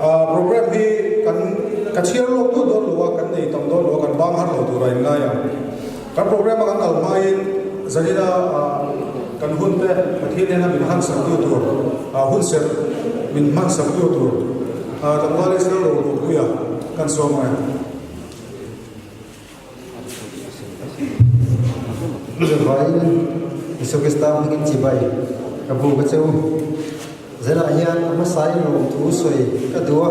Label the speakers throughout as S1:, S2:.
S1: Program hi kan ka chhiar lawk duh dawn lo a, kan nei tam dawn lo a, kan bang har lo tur a inngai ang. Kan program a kan kal hmain zanina kan hun te Pathian nena min hmansak tu tur, hun serh min hmansak tu tur tlangval Israel lo luhpuia kan sawm ang e.
S2: Zirvaiin Isua Krista hmingin chibai ka bu ka che u. Zelah hian a hmasain lawmthu sawi ka duh a,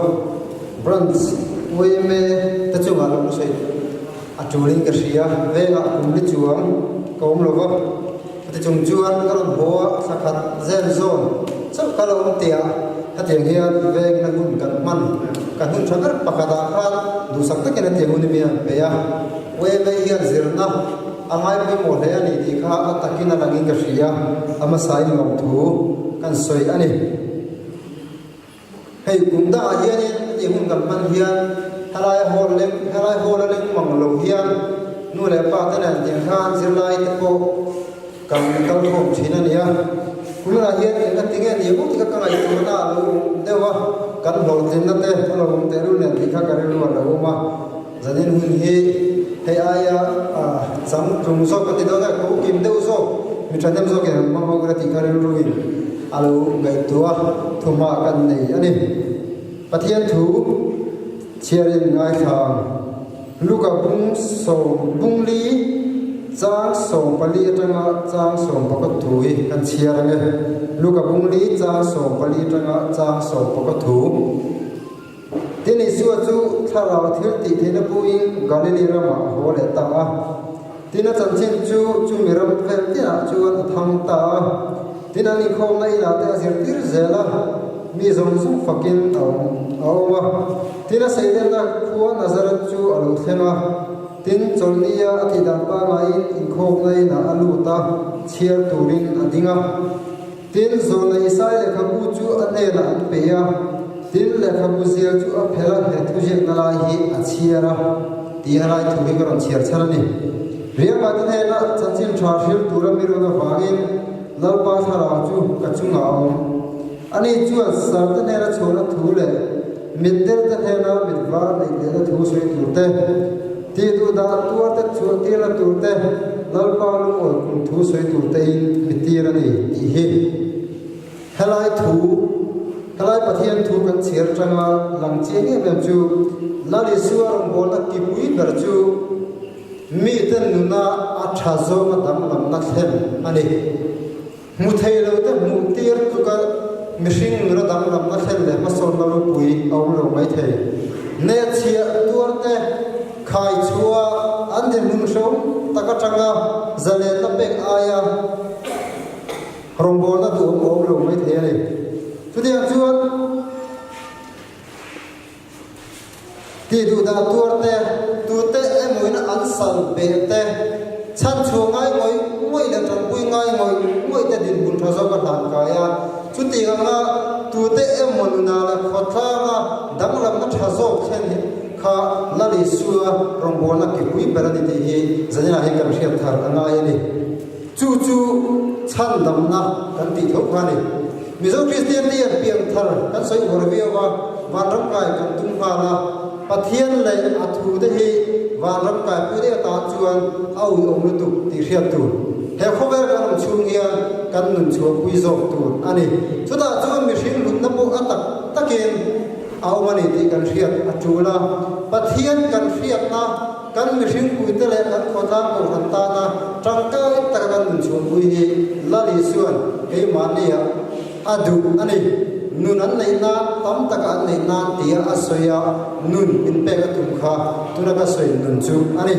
S2: Branch yma te chungah lawm sawi a tulin ka hria, vengah kum li chuang ka awm lo va, chutiang chung chuan ka rawn haw a, thla khat zel zawn chauh ka lo awm tih ah hetiang hian vengna hun kan hman, kan hun tha ber pakhatah khan duhsak takin hetiang hun hi min han pe a, yma hian zirna a ngai pawimawh hle a ni tih kha a takin a langin ka hria, a hmasain lawmthu kan sawi a ni. Hei kum dangah hianin heti hun kan hman hian helai hall leng helai hall a leng mang lo hian nu leh pa te nen tiang khan zirlai te pawh kan kal khawm thin a ni a. Kumah hian eng a ti nge ni u ti kha ka ngaihtuahna a lo awm deuh a, kan hlawhtlinna te a lo awm teh rul nen tih kha ka rilru a lo awm a. Zanin hun hi hei aia chang tlung zawk ka ti dawn a, ko kim deuh zawk, mi thahnem zawkin an hmang ho ila tih kha rilruin a lo ngaihtuah a, thuma kan nei a ni. Pathian thu chhiarin ngaithla ang. Luka bung sawm bungli chang 14 atanga chang 14 thu hi kan chhiar ang e. Luka bungli chang 14 atanga chang 14 thu. Tin, Isua chu thlarau thil tih theihna puiin Galili ramah a haw leh ta a. Tin, a chanchin chu chumi ram vel tinah chuan a thang ta a. Tin, an inkhawmna inah te a zirtir zel a, mi zawng zawng fakin a awm a awm a. Tin, a seilenna khua Nazareth chu a lo thleng a. Tin, chawlhnia a tih dan pangaiin inkhawmna inah a lut a, chhiar turin a ding a. Tin, Zawna Isai lehkhabu chu a hnenah an pe a, tin, lehkhabu zial chu a phelh a, he thuziakna lai hi a chhiar a, tih a lai thu hi ka rawn chhiar chhan a ni. Riangmahte hnena chanchin tha hril tura mi rawn avangin Lalpa thlarau chu ka chungah a awm. Ani chuan sarte hnena chhuahna thu leh mitdelte hnena mit var neih lehna thu sawi tur te, tih duh dah tuarte chhuah tirna tur te, Lalpa lungawi kum thu sawi tur tein mi tir a ni tih hi. Helai thu, helai Pathian thu kan chhiar atanga lang chiang em em chu Lal Isua rawngbawlna kipui ber chu mite nuna a tha zawnga danglamna thlen a ni. Hmu thei lo te hmuh tir tluka mihring nuna danglamna thlen leh hmasawnna ropui a awm lo mai thei. Hnehchhiah tuar te khai chhuah an dinhmun hrehawm tak atanga zalenna pek aia rawngbawlna duhawm a awm lo mai thei a ni. Chutiang chuan. Tih duh dah tuar te, tute emawin an sal beh te, chhan chhuah ngai ngawih ngawih leh tanpui ngai ngawih ngawih te dinhmun tha zawk a hlan kai a. Chutiang anga tute emaw nuna leh khawtlanga danglamna tha zawk thlen kha Lal Isua rawngbawlna kipui ber a ni tih hi zaninah hian kan hriat thar a ngai a ni. Chu chu chhandamna kan tih tho kha a ni. Mizo Kristian te hian pianthar kan sawi uar viau a, vanram kai kan tum nghal a, Pathian leh a thu te hi vanram kaipui daih atan chuan a uiawm lutuk tih hriat tur. He khawvel kan awm chhung hian kan nun chhuahpui zawk tur a ni. Chutah chuan mihring hlutna pawh a tak takin a awm a ni tih kan hriat a tul a, Pathian kan hriatna, Kan mihringpuite leh kan khawtlang kohhran tana tangkai taka kan nun chhungpui hi Lal Isuan keimahniah a duh a ni. Nun an neih nan, tam taka an neih nan tia a sawi a, nun min pek a tum kha tuna ka sawi nun chu a ni.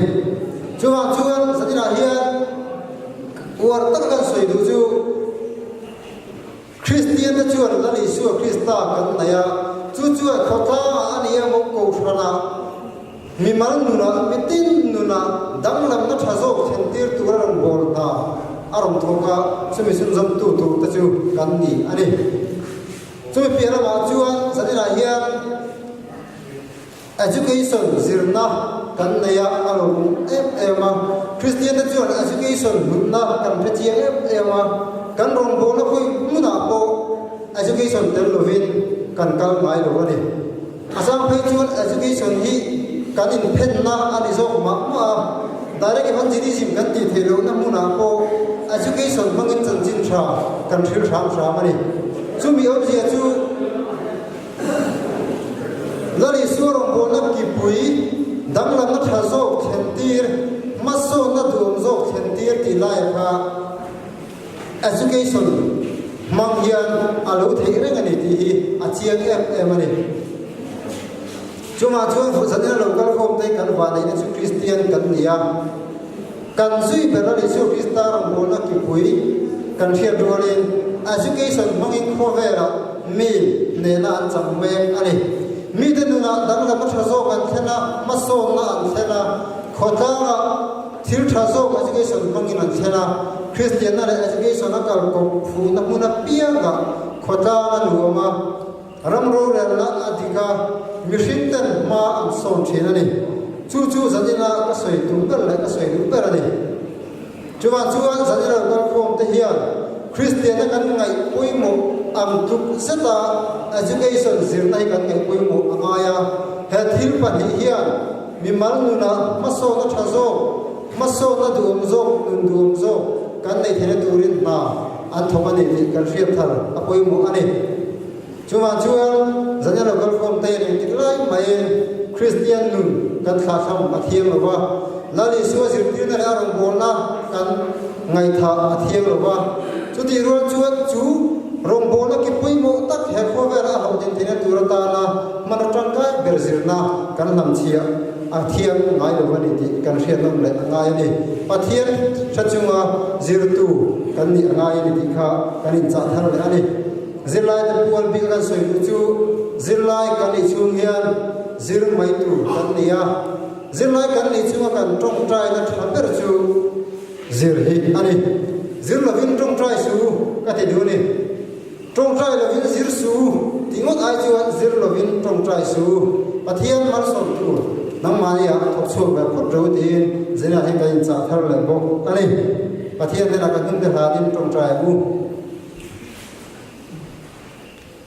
S2: Chuvang chuan zaninah hian uar taka kan sawi duh chu, Kristiante chuan Lal Isua Krista kan nei a, chu chuan khawtlangah a ni emaw kohhranah, mimal nunah, mitin nunah danglamna tha zawk thlentir tur a rawn bawl hna a rawn thawk a, chumi zunzawmtu tur te chu kan ni a ni. Chumi piah lamah chuan zaninah hian, Education zirna kan nei a, a lo awm em em a. Kristian te chuan education hlutna kan hre chiang em em a, kan rawngbawlna khawi hmunah pawh education tel lovin kan kal ngai lo a ni. A chang phei chuan education hi kan inphenna a ni zawk mah mah a, direct evangelism kan tih theih lohna hmunah pawh education hmangin chanchin tha kan hril hram hram a ni. Chumi awmzia chu Lal Isua rawngbawlna kipui danglamna tha zawk thlentir, hmasawnna duhawm zawk thlentir tih laia kha Education hmang hian a lo theih reng a ni tih hi a chiang em em a ni. Chungah chuan Fuhzanina lo kal khawm te kan vanneihna chu Kristian kan ni a, kan zui ber a ni chu Krista rawngbawlna kipui kan hriat rualin Education hmangin khawvelah mi hnehna an chang mek a ni. Mite nunah danglam a tha zawk an thlen a, hmasawnna an thlen a, khawtlangah, Thil tha zawk education hmangin an thlen a, Kristianna leh education a kal kawp fuhna hmun apiangah khawtlang a nuam a, ram rorelna a dik a, mihring ten hma an sawn thin a ni. Chu chu zanina ka sawi tum ber leh ka sawi duh ber a ni. Chuvang chuan zanina lo kal khawm te hian Kristianna kan ngaih pawimawh ang tluk zeta education zirna hi kan ngaih pawimawh a ngai a, he thil pahnih hian Mimal nunah hmasawn a tha zawk, hmasawn a duhawm zawk, nun duhawm zawk kan neih theihna turin hna an thawk a ni tih kan hriat thar a pawimawh a ni. Chuvang chuan zan ilo kal khawm te engtik lai maiin Kristian nun kan thlahthlam a thiang lo va, Lal Isua zirtirna leh a rawngbawlna kan ngaihthah a thiang lo va, chutih rual chuan chu rawngbawlna ki pawimawh tak he khawvela a hlawhtlin theihna tur atana hman atangkai ber zirna kan hlamchhiah a thiang ngai lo a ni tih kan hriatnawm leh a ngai a ni. Pathian hre chunga zirtu kan nih a ngai a ni tih kha kan inchah thar leh a ni. Zirlaite pual bik a kan sawi duh chu zirlai kan nih chhung hian zir mai tur kan ni a, zirlai kan nih chhunga kan tawngtaina tha ber chu zir hi a ni. Zir lovin tawngtai su ka ti duh a ni. Tawngtai lovin zir su tih ngawt ai chuan zir lovin tawngtai su. Pathian malsawm tur nangmahni ah thawk chhuak ve phawt ro tiin Zena hi ka inchah thar leh bawk a ni. Pathian hnenah ka hnungte hlanin tawngtai ang u.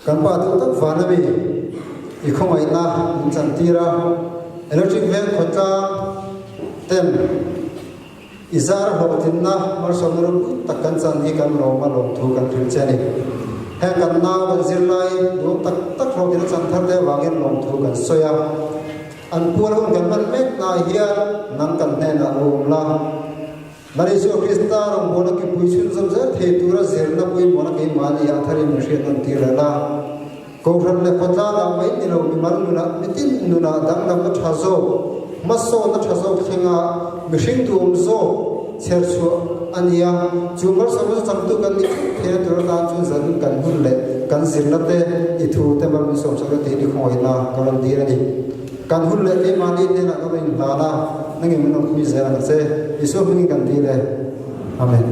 S2: Kan pa duh tak van a mi i khawngaihna min chantir a, Electric Veng khawtlang ten I zar hlawhtlinna malsawmna ropui tak kan chan hi kan lawm a lawmthu kan hrilh che a ni. Heng kan nau kan zirlai nuam tak tak hlawhtlina chan thar te avangin lawmthu kan sawi a. An pual hun kan hman mek hnaah hian nang kan hnenah lo awm la. Malaysia Krista rawngbawlna kipui chhunzawm zel thei tura zirna pawimawhna keimahni ah tharin min hriat nawn tir leh la. Kohhran leh khawtlangah mai ni lo mimal nunah mitin nunah danglamna tha zawk, hmasawnna tha zawk thlenga mihring duhawm zawk chher chhuah a ni a. Chu malsawmna chu changtu kan ni theuh theihna tur atan chuan zan kan hun leh kan zirna te, i thu te mal min sawmsak na tih ni khawngaihna ka rawn dir a ni. Kan hun leh keimahni hnenah ka rawn inhlan a, nangin min rawn pui zel ang che. Isua hmingin kan dil e. Amen.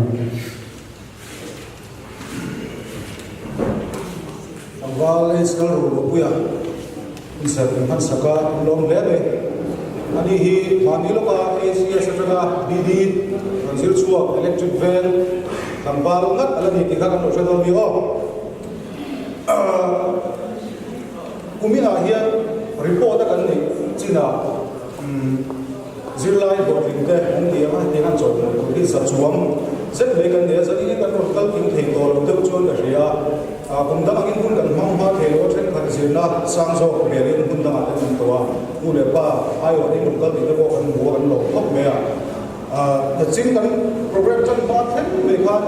S1: Tlangval H. Lalruhlupuia inserh min hman sak a, an lawm hle mai. Ani hi mahni lawka ACS atanga BD rawn zir chhuak electric veng tlangval ngat a la ni tih kha kan lo hre dawn ni aw. Kuminah hian report a kan neih chinah Zirlai hlawhtling te an ti ang a, hetiang an chawhmawih tur hi za chuang zet mai kan nei a, zanin hi kan rawn kal kim thei tawh lo deuh chuan ka hria a, kum dang angin hun kan hmang hma thei lo a, thenkhat zirna sang zawk belin hmun dangah te an awm tawh a, nu leh pa aiawhin rawn kal tih te pawh kan hmu a, kan lawm khawp mai a. Nachin kan program tan hma thleng mai khan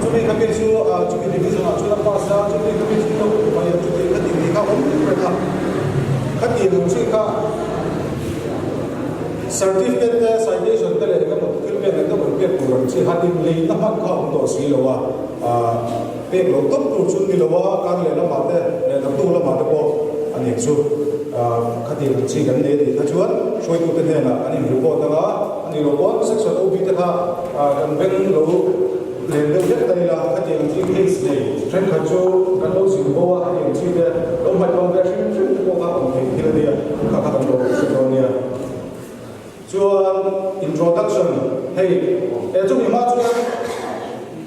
S1: chumi kha mi chu chumi division ah chuan a pass a, chumi kha mi chu no mai a, chuti kha ti kha awm reng a, khatiang ang chi kha Certificate te, citation te leh engemaw thil pek leh deuh an pek tur ang chi han inleina hman kha a awm tawh si lo a, pek loh tawp tur chu ni lo a, kar leh lamah te leh naktuk lamah te pawh a nih chu khatiang ang chi kan nei a tih kha chuan hruaitute hnenah an in report ang a, a nih loh pawn section OB te kha kan beng lo len deuh hlek ta ila khatiang ang chi case nei thenkhat chu kan lo zin bo a, khatiang chi te lo hmaih bang ve hrim hrim te pawh kha awm theih thil a nia, kha kha kan lo hre dawn nia. Chuan introduction hei e chumi hma chuan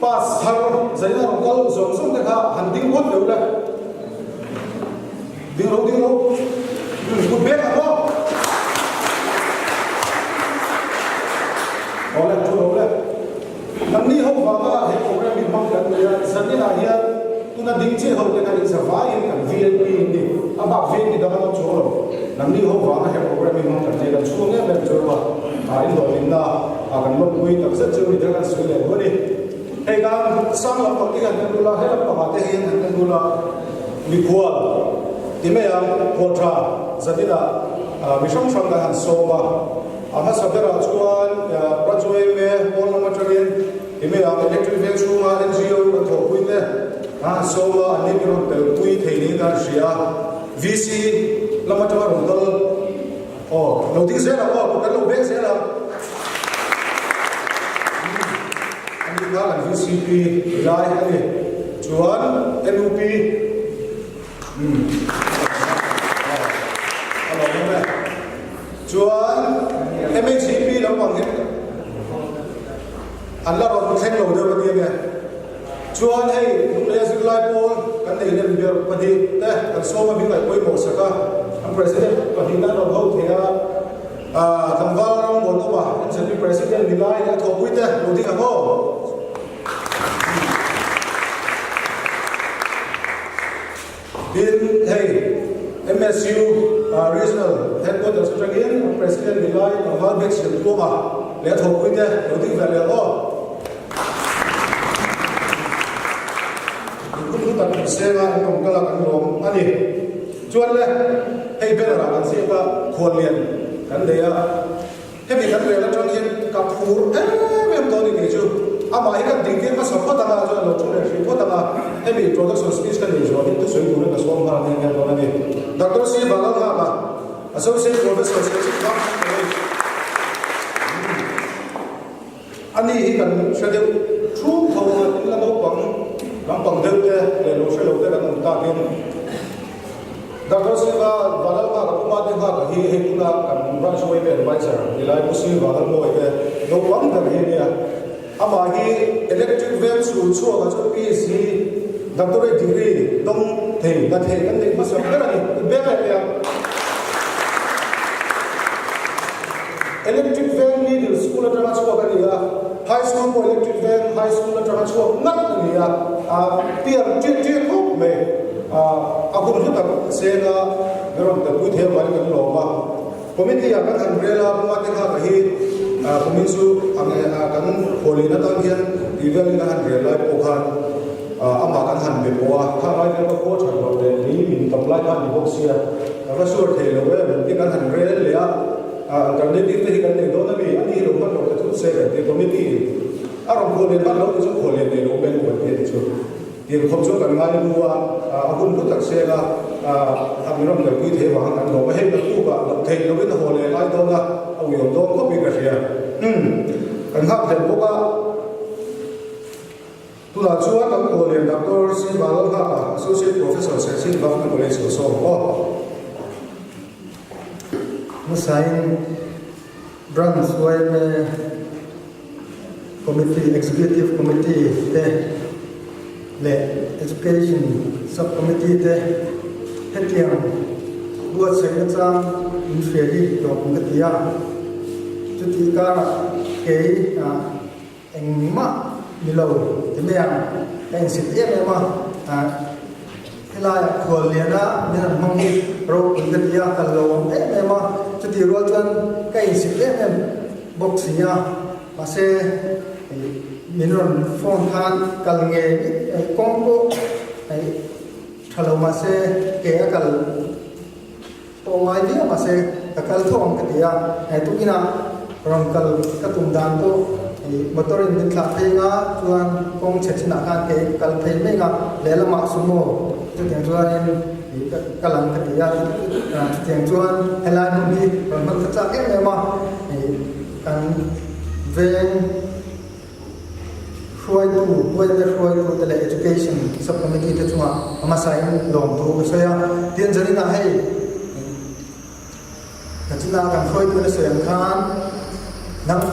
S1: pass thar zaina rawn kal zawng zawng te kha han ding phawt deuh le. Ding lo ding lo. vanga he program hi hmang kan ni a, zaninah hian tuna ding chiah ho te kha in zavaiin kan VIP in ni, a bak VIP dang an awm chuang lo. Nangni ho vanga he program hi hmang kan ni a, kan chhung em em chu a, in hlawhtlinna kan lawmpui takzet chu mi dang an sawi leh duh a ni. Hei kan sang lampang te hian kan lut a, he lampangah te hian kan lut a, mikhual ti mai ang, khual tha zaninah mi hrang hrang kan han sawm a. A hmasa berah chuan Rajoyme pawn lam atangin ti mai ang, electric veng chhunga NGO kan thawhpui te an han sawm a, an ni min rawn telpui thei niin kan hria a. VC lam atanga rawn kal aw, lo ding zel ang aw, kan lo beng zel ang. Ani kha kan VCP lai a ni. Chuan NUP umm a lo awm e. Chuan MHCP lampang hi an la rawn thleng lo deuh a ni ange. Chuan hei Lunglei zirlai pawl kan nei lem ber pahnih te kan sawm a min ngaih pawimawh sak a, an president pahnih an rawn ho thei a. Tlangval ram Muanawma MZP President ni lai a thawhpui te lo ding ang aw. Tin, hei MSU Regional Headquarters atangin President ni lai Tlangval Biak Siam Tluanga leh a thawhpui te lo ding ve leh ang aw. Inkhum thu tak insenga an rawn kal a kan lawm a ni. Chuan le, hei banner ah kan ziak a, khuallian kan nei a, hemi kan rel atang hian ka phur em em tawh a ni kei chu. Amah hi kan dingtir hmasa phawt anga chuan a lo thu leh hrih phawt anga, hemi introduction speech ka nei zawh hi thusawi turin ka sawm nghal nghe nghe dawn a ni. Doctor C. Vanlalnghaka, Associate Professor Serchhip Government College. Ani hi kan hre deuh thum tho a, in la naupang lampang deuh te leh lo hre lo te kan awm takin Doctor Siva Vanlalnghaka Pu Mate Nghaka hi hei tuna kan branch yma advisor ni lai Pu Siva Lalmawi te naupang ber hi a nia. Amah hi electric veng chhul chhuakah chuan PhD doctorate degree dawng thei na thei kan neih hmasa ber a ni. Beng leh teh ang. Electric Veng Middle School atanga chhuak a ni a, High School pawh Electric Veng High School atanga chhuak ngat a ni a, pian ṭiak ṭiak khawp mai. A hun hlu tak sena min rawn telpui thei avangin kan lawm a. Committee ah kan han rel a, Pumate Nghaka hi kumin chu kan khualin atan hian tih velin a han rel lai pawh khan amah kan han be pawh a, kha ngai vel ka khaw ṭhat loh leh lei min tam lai kha a ni bawk sia, ka va sure thei lo em tih kan han rel leh a. Alternative te hi kan nei dawn a mi, a ni lo hman lo ta thut se kan ti committee in a rawn khual lian hman lo ti chu khual lian nei lo meng kan ti a ni chu. Tin khawp chu kan ngai lu a, a hun hlu tak seng a, a min rawn kalpui thei avang kan lawm a, hei naktuk ah loh theih lo in a haw leh ngai dawn a, a uiawm dawn khawp in ka hria. Umm kan nghak hlel bawk a. Tunah chuan kan khual lian Doctor Siva Lalnghaka, Associate Professor Serchhip Government College lo sawm aw.
S2: Hmasain Branch yma Committee, Executive Committee te leh Education Sub-Committee te hetiang buatsaihna chang in hria hi lawm ka ti a. Chutih karah kei Engmah ni lo ti mai ang, ka insit em em a, helaiah khual liana min han hmang hi ropui ka ti a, kal lo awm em em a, chutih rual chuan ka insit em em bawk si a, mahse min rawn phone khan kal ngei kawng pawh tha lo mahse ke a kal. Pawh ngai viau mahse ka kal tho ang ka ti a, he tukinah rawn kal ka tum dan pawh ih motor in min thlah phei nga chuan kawng chhe chinah khan kei ka kal phei mek a, lehlamah sumo chutiang chuanin ih ka kal ang ka ti a, chutiang chuan helai hmun hi rawn hman ka chak em em a, ih kan veng. Hruaitu, Huaite hruaitu te leh Education Sub-Committee te chungah a hmasain lawmthu ka sawi a. Tin, zaninah hei Kachina kan hruaitu na sawi ang khan nang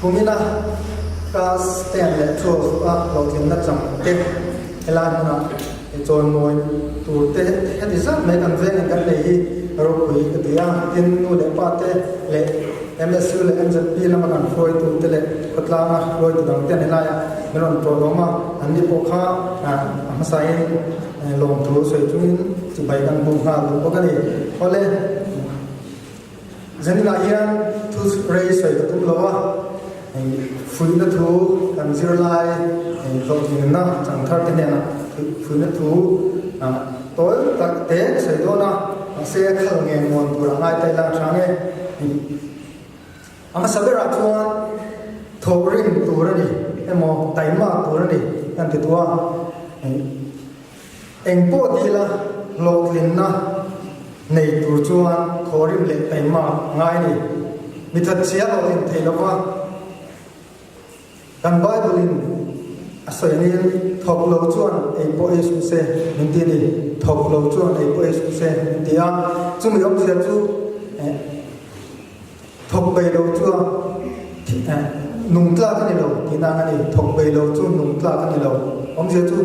S2: kumina class 10 leh 12 a hlawhtlinna chang te helai hmunah chawimawi tur te heti zat mai kan vengin kan nei hi ropui ka ti a. Tin, nu leh pa te leh.
S3: MSU leh MZP lama kan hruaitute leh khawtlanga hruaitu dangte an helaiah min rawn tlawh a, anni pawh kha a hmasain lawmthu sawi chungin chibai kan hmuh nghal duh bawk a ni. Awle, zaninah hian thu rei sawi ka tum lo a, fuihna thu kan zirlai hlawhtlinna changthar te hnenah fuihna thu tawi tak te ka sawi dawn a, mahse khal nge muan tur a ngai ta ila a tha nge. A hmasa berah chuan thawk rim tur a ni emaw taima tur a ni kan ti duh a, eng pawh ti ila hlawhtlinna nei tur chuan thawh rim leh taima ngai a ni. Mi thatchhia hlawhtlin thei lova. Kan Bible in a sawi angin thawk lo chuan ei pawh ei suh se min ti a ni. Thawk lo chuan ei pawh ei suh se min ti a. Chumi awmzia chu thawk bei lo chuan nung tlak a ni lo tihna ang a ni. Thawk bei lo chu nung tlak a ni lo. Awmzia chu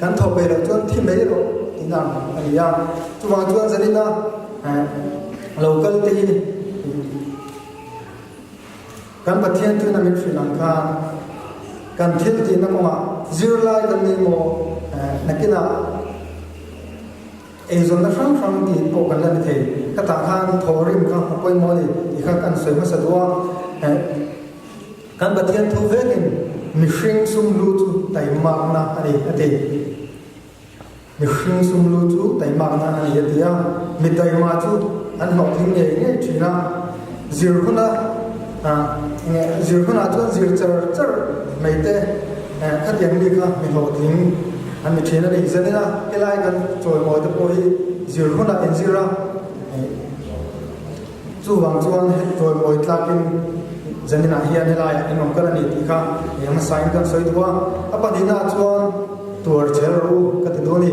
S3: kan thawk bei lo chuan thi mai rawh tihna ang a ni a. Chuvang chuan zanina lo kal te hi Kan Pathian tuna min hrilh ang khan kan thil tihna kawngah zirlai kan nei maw? Nakinah eizawnna hrang hrang tih pawh kan la ni thei. Ka tah khan thawhrim kha a pawimawh a ni tih kha kan sawi hmasa duh a. Kan Pathian thu vekin mihring sum lu chu taimakna a ni a ti. Mihring sum lu chu taimakna a ni a ti a, mi taima chu an hlawhtling ngei ngei thin a, zir huna zir hunah chuan zir char char mai te khatiang mi kha mi hlawhtling an ni thin a ni. Zanina helai kan chawimawi te pawh hi zir hunah inzir a, Chuvang chuan chawimawi tlakin zaninah hian helaiah in awm kal a ni tih kha eng hmasain kan sawi duh a, a pahnihnaah chuan tuar chhel rawh u ka ti duh a ni.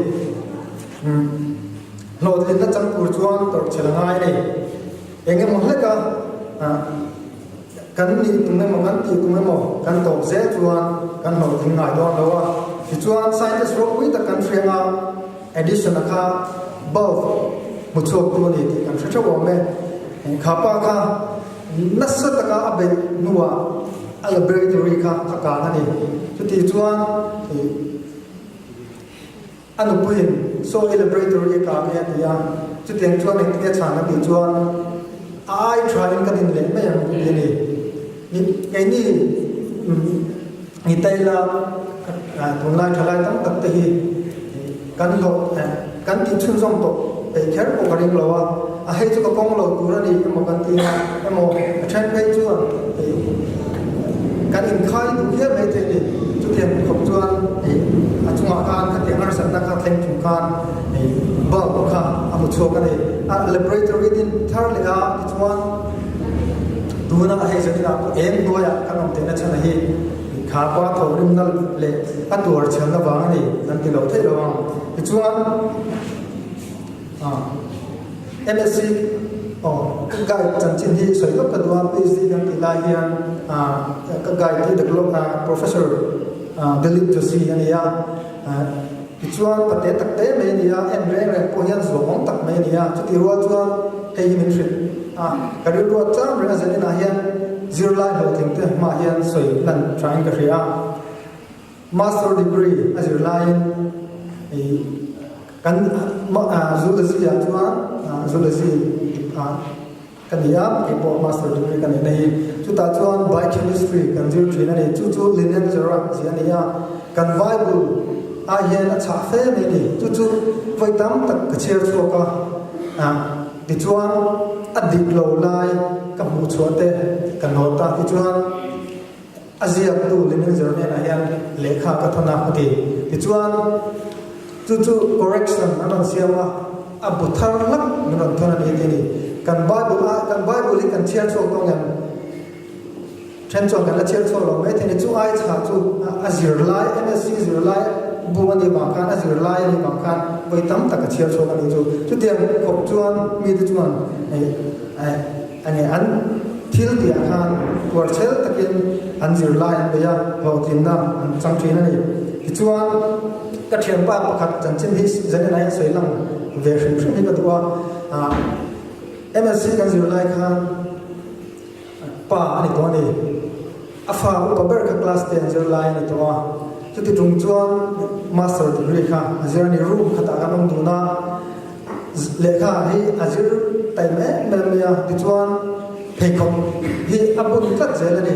S3: Hlawhtlinna chang tur chuan tawrh chhel a ngai a ni. Eng emaw hleka kan nih tum emaw kan tih tum emaw kan tawp zel chuan kan hlawhtling ngai dawn lo a. Tichuan scientist ropui tak kan hriang a. Edison-a kha bulb hmu chhuaktu a ni tih kan hre theuh awm e. Kha pa kha nasa taka a beih hnuah a laboratory kha a kang a ni. Chuti chuan a nupuiin saw i laboratory a kang e a ti a, chutiang chuan engtin nge chhan a tih chuan a ai thain ka din leh mai ang tih a ni. Keini Ni taila tunlai thalai tam tak te hi kan hlawh kan tih chhunzawm tawh peih kher pawh ka ring lo a, a hei chu ka kawng lo tur a ni emaw kan ti a emaw a then phei chuan kan inkhai duh hial mai thei a ni. Chutiang khawp chuan a chungah khan khatiang harsatna kha thleng chung khan bulb kha a hmu chhuak a ni. A laboratory din thar leh a tichuan Tuna a hei zaninah pawh eng hnuaiah kan awm theihna chhan a hi kha pa thawhrimna leh a tuar chhelna vang a ni kan ti lo theih lo ang. Tichuan MSc aw ka guide chanchin hi sawi lawk ka duh a, PhD kan tih lai hian ka guide hi Professor Dilip Joshi a ni a. Tichuan pate tak te mai a ni a, en reng reng pawh hian zuamawm tak mai a ni a, chutih rual chuan hei hi min hrilh a, ka rilruat chang reng a zaninah hian zirlai hlawhtling te hmaah hian sawi lan thain ka hria a, Master degree a zir laiin ih kan zoology ah chuan zoology ah Ka ni a, kei pawh Master degree ka neihna hi. Chutah chuan Biochemistry kan zir thin a ni. Chu chu Linen Zara zia a ni a, kan Bible ah hian a chhah fe mai a ni. Chu chu vawi tam tak ka chhiar chhuak a, ah tichuan a dik lo lai ka hmuh chhuah te ka note a, tichuan a ziaktu Linen Zara hnenah hian lehkha ka thawn a ka ti. Tichuan chu chu correction an rawn siam a. A bu thar hlak min rawn thawn a ni tih a ni. Kan Bible a, kan Bible hi kan chhiar chhuak tawng em? Then chuan kan la chhiar chhuak lo mai thei a ni. Chu ai chhah chu a zirlai, MSc zirlai bu a nih vang khan, a zirlai a nih vang khan vawi tam tak a chhiar chhuak a nih chu. Chutiang khawp chuan mite chuan a nge an thil tihah khan tuarchhel takin an zirlai an bei a, hlawhtlinna an chang thin a ni. Tichuan. Ka thianpa pakhat chanchin hi zanin ah hian sawi lang ve hrim hrim hi ka duh a, MSc kan zir lai khan Pa a ni tawh a ni. A fa upa ber kha class 10 zirlai a ni tawh a, chuti tung chuan master degree kha a zir a ni. Room khatah kan awm dun a, lehkha hi a zir taim em em mai a, tichuan pheikhawk hi a bun tlat zel a ni.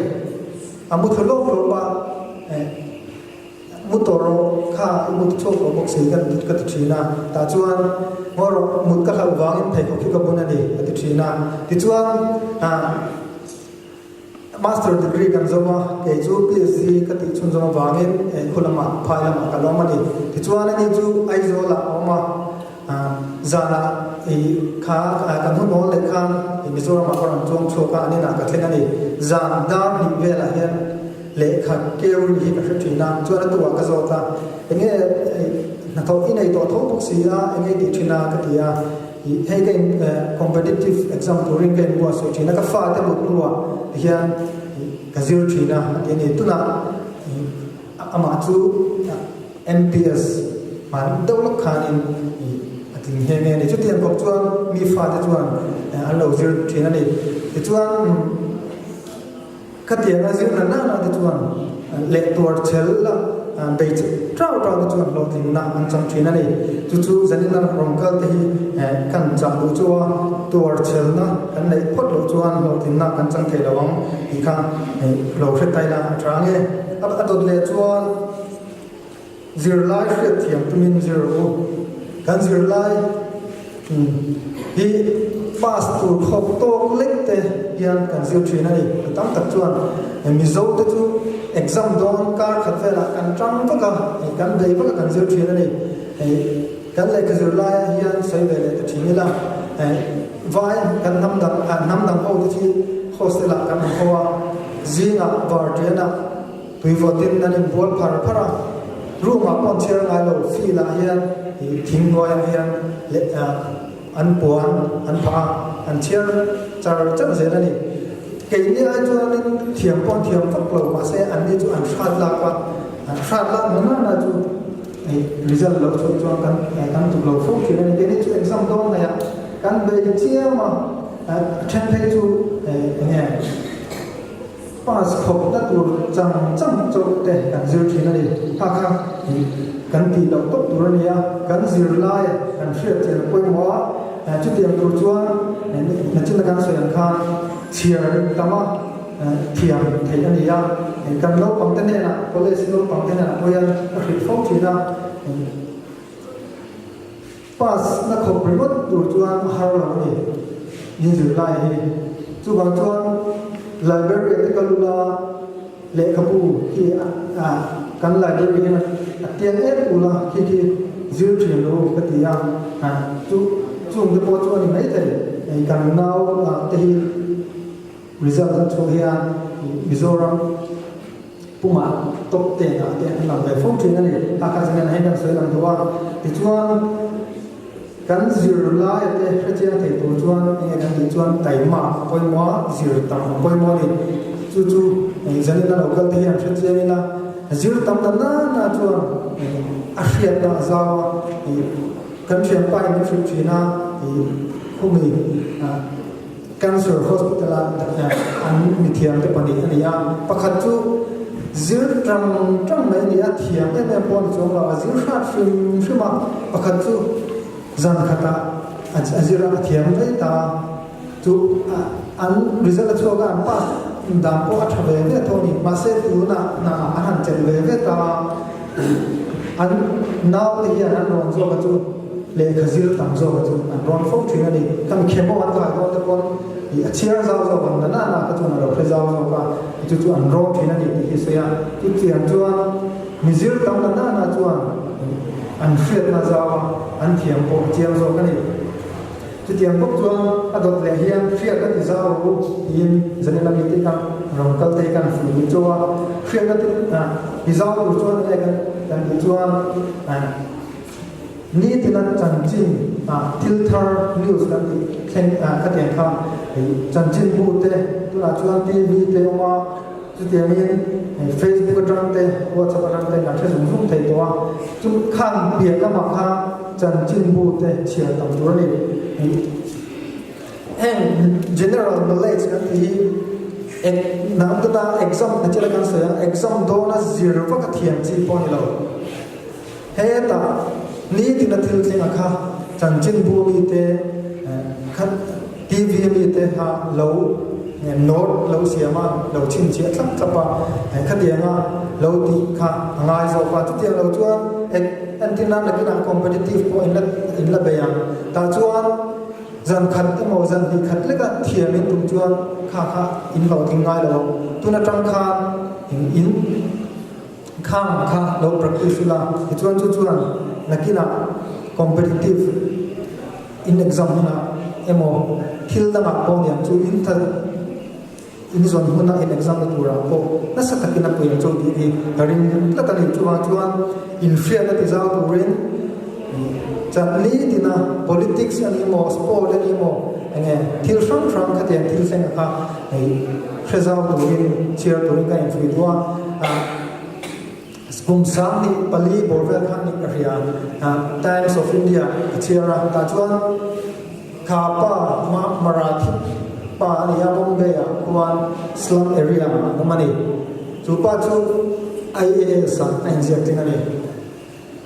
S3: A mu thlu lawk lawk a, Mu tawh rawh, kha i mut chhuak tawh bawk si ka ka ti thin a, tah chuan ngaw rawh, mut ka hlauh vangin pheikhawk hi ka bun a ni ka ti thin a. Tichuan Master degree kan zawm a, kei chu PhD ka tih chhunzawm avangin khu lamah phai lamah ka lawm a ni. Tichuan ani chu Aizawlah a awm a, zanah i kha kan hun awl leh khan Mizoramah ka rawn chuang chhuak a, an inah ka thleng a ni. Zan dar hnih velah hian lehkha keu ri hi ka hre thin a, chuan a tuah ka zawt a, enge hnathawh i nei tawh tho bawk si a, enge i tih thin a ka ti a, hei ka in competitive exam turin ka inbuatsaih thin a, ka fate mut hnuah tihian ka zir thin a a ti a ni. Tunah amah chu MPS hman deuh lawk khanin a tling nghe nghe a ni. Chutiang kawp chuan mi fate chuan an lo zir thin a ni. Tichuan. Khatianga zir na nana te chuan leh tuar chel la bei trau trau te chuan hlawhtlinna an chang thin a ni. Chu chu zanin a rawn kal te hi kan chah duh chu a, tuar chelna kan neih phawt loh chuan hlawhtlinna kan chang thei lo ang tih kha lo hre tai la a tha nge. A dawt leh chuan Zirlai hriatthiam tumin zir rawh u. Kan zirlai hi pass tur khawp tawk lek te hian kan zir thin a ni. Mi tam tak chuan Mizo te chu exam dawn kar khat velah kan tang vak a, kan bei vak a kan zir thin a ni. Kan lehkha zirlaiah hian sawi ve leh ta thin ila, vai kan hnam dang hnam dang ho te khi hostel ah kan awm ho a, zingah vartianah, Tui vawtin an inbual phar phar a, room ah pawh an chhiar ngai lo, field ah hian ih thing hnuaiah hian leh an puan an phah a, an chhiar char char zel a ni. Keini ai chuanin thiam pawh an thiam vak lo, mahse anni chu an hrat lak a, an hrat lak na na na chu ih result lo chhuah chuan kan kan tuk lo fo thin a ni. Keini chu exam dawn hnaih ah kan bei chiam a, a then phei chu eng nge. Pass khawpna tur chang chang chauh te kan zir thin a ni. Kha kha kan tih loh tawp tur a ni a, kan zir lai kan hriat chian pawimawh a, chutiang tur chuan nachina kan sawi ang khan chhiar tam a thiam theih a ni a, kan naupang te hnenah college naupang te hnenah pawh hian ka hrilh fo thin a. Pass na khawp ringawt tur chuan a har lo a ni, in zirlai hi. Chuvang chuan library te ka lula lehkhabu khi kan library hian a tiang em ula khi khi zir thin lo ka ti a, chu chung te pawh chu a ni maithei kan nau te hi. Result an chhuah hian Mizoram pumah top 10 ah te an lang ve fo thin a ni. A kha zingah hei kan sawi lang duh a, tichuan kan zirlai te hrechiang thei tur chuan enge kan tih chuan taima a pawimawh a, zir tam a pawimawh a ni. Chu chu zanin a lo kal te hian hrechiang ila zir tam ta na na chuan a hriatna a zau a, kan thianpa in min hrilh thin a, khumi Cancer Hospital ah an mithiam te pahnih a ni a, pakhat chu zir tang tang mai a ni a, thiam em em pawh a ni chuang lo, a zir hrat hrim hrim a, pakhat chu zan khatah a zir a, a thiam daih ta a, chu an result a chhuak a, an pass dan pawh a tha ve ve tho a ni, mahse tunah hna an han chelh ve ve ta a, an naute hian an rawn zawk a chu. Lehkha zir tam zawk a chu an rawn fo thin a ni. Kan khemo an kai dawn te pawn ih a chhiar zau zawk ang na na kha chuan a lo hre zau zawk a, chu chu an rawn thin a ni tih hi sawi a. Chutiang chuan mi zir tam na na na chuan an hriatna zau a, an thiam pawh a chiang zawk a ni. Chutiang bawk chuan a dawt leh hian hriatna ti zau rawh u tiin Zanela mite kha rawn kal te kan fuih duh chauh a. Hriatna ti zau tur chuan enge kan tih chuan Nitin a chanchin ah thil thar news kan tih thleng ah khatiang kha chanchin bu te tunah chuan TV te awm a, chutiangin Facebook atang te WhatsApp atang te kan hre zung zung thei tawh a, chu khang piah lamah kha chanchin bu te chhiar tam tur a ni. Heng general knowledge kan tih hi. Eng nang tuna exam na chila kan sawi ang exam dawna zir vak a thiam chi pawh a ni lo. Hetah nitin a thil thleng a kha chanchinbu mite kha TV mite kha lo note lo siam a, lo chhinchhiah thlap thlap a, khatianga lo tih kha a ngai zawk a. Chutiang lo chuan eng entir nan nakinah competitive pawh in la in la bei ang. Tah chuan zan khat emaw zan hnih khat leka thiam in tum chuan kha kha in hlawhtling ngai lo ang. Tun atang khan in. Khang kha lo practice ula, tichuan chu chuan nakinah competitive in exam hunah emaw thil dangah pawh niang chu in thal in zawn huna in exam na turah pawh nasa takin a pui ang chu tih hi ka ring tlat a ni. Chuvang chuan inhriatna ti zau turin chan nitina politics a ni maw, sport a ni maw enge thil hrang hrang khatiang thil thleng kha hei hre zau turin chhiar turin ka infuih duh a. Kum 24 bawr vel khan nih ka hria Times of India ka chhiar a, tah chuan kha pa Marathi pa a ni a, Bombay ah khuan slum area ah an awm a ni. Chu pa chu IAS ah a inziak tling a ni.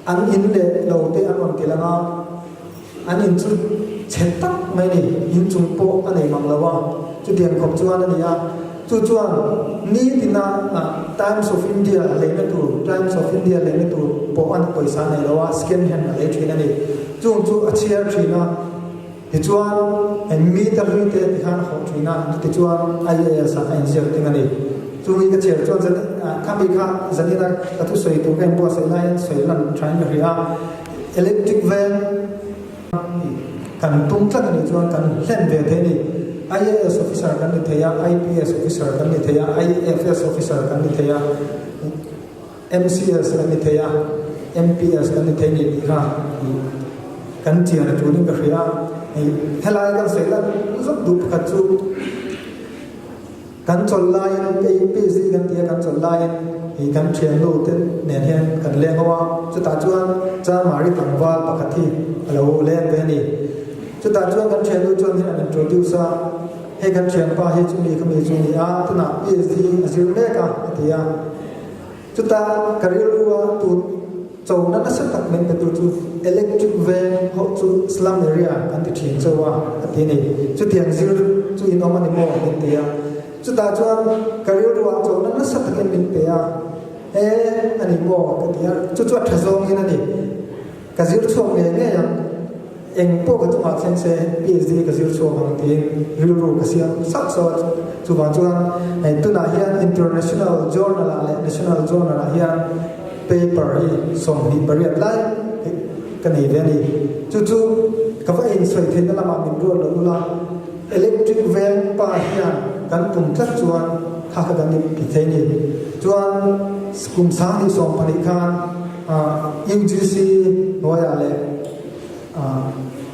S3: An in leh lo te an rawn ti lang a, an in chu chhe tak mai a ni, inchung pawh a nei mang lo a, chutiang khawp chuan a ni a, chu chuan nitina Times of India leina tur, Times of India leina tur pawh an pawisa nei lo a, second hand a lei thin a ni. Chung chu a chhiar thin a, tichuan meter hlui te tikhan a hawh thin a, chutichuan IAS ah a inziak ting a ni. Chumi ka chhiar chuan zan khami kha zanina ka thusawi tur ka inbuatsaih laiin sawi lan thain ka hria a, Electric van kan tum tlat a nih chuan kan hlen ve thei a ni. IAS officer kan ni thei a, IPS officer kan ni thei a, IFS officer kan ni thei a, MCS kan ni thei a, MPS kan ni thei a ni tih kha kan chian a tulin ka hria a. Helai kan sawi lan zuk duh pakhat chu, Kan chawlh laiin ei PhD kan ti a, kan chawlh laiin i kan thiannu te nen hian kan leng ho a, chutah chuan Chamari tlangval pakhat hi a lo leng ve a ni. Chutah chuan kan thiannu chuan hian an introduce a, hei kan thianpa hi chumi khami chu a ni a, tunah PhD a zir mek a, a ti a. Chutah ka rilru a tun chona nasa tak min pe tu chu electric veng ho chu slum area kan ti thin chauh a, a ti a ni. Chutiang zir chu in awm a ni maw? min ti a. Chutah chuan ka rilru ah chona nasa takin min pe a, e a ni maw? ka ti a. Chu chu a tha zawngin a ni. Ka zir chhuak ngei ngei ang, eng pawh ka chungah thleng se PhD ka zir chhuak ang tiin rilru ka siam sauh sauh a, chuvang chuan hei tunah hian International Journal ah leh National Journal ah hian paper hi 28 lai ka nei ve a ni. Chu chu ka va insawi theihna lamah min ruat lo ula, Electric veng pa hian kan tum tlat chuan kha kha kan ti thei a ni. Chuan kum 2020 khan UGC hnuaiah leh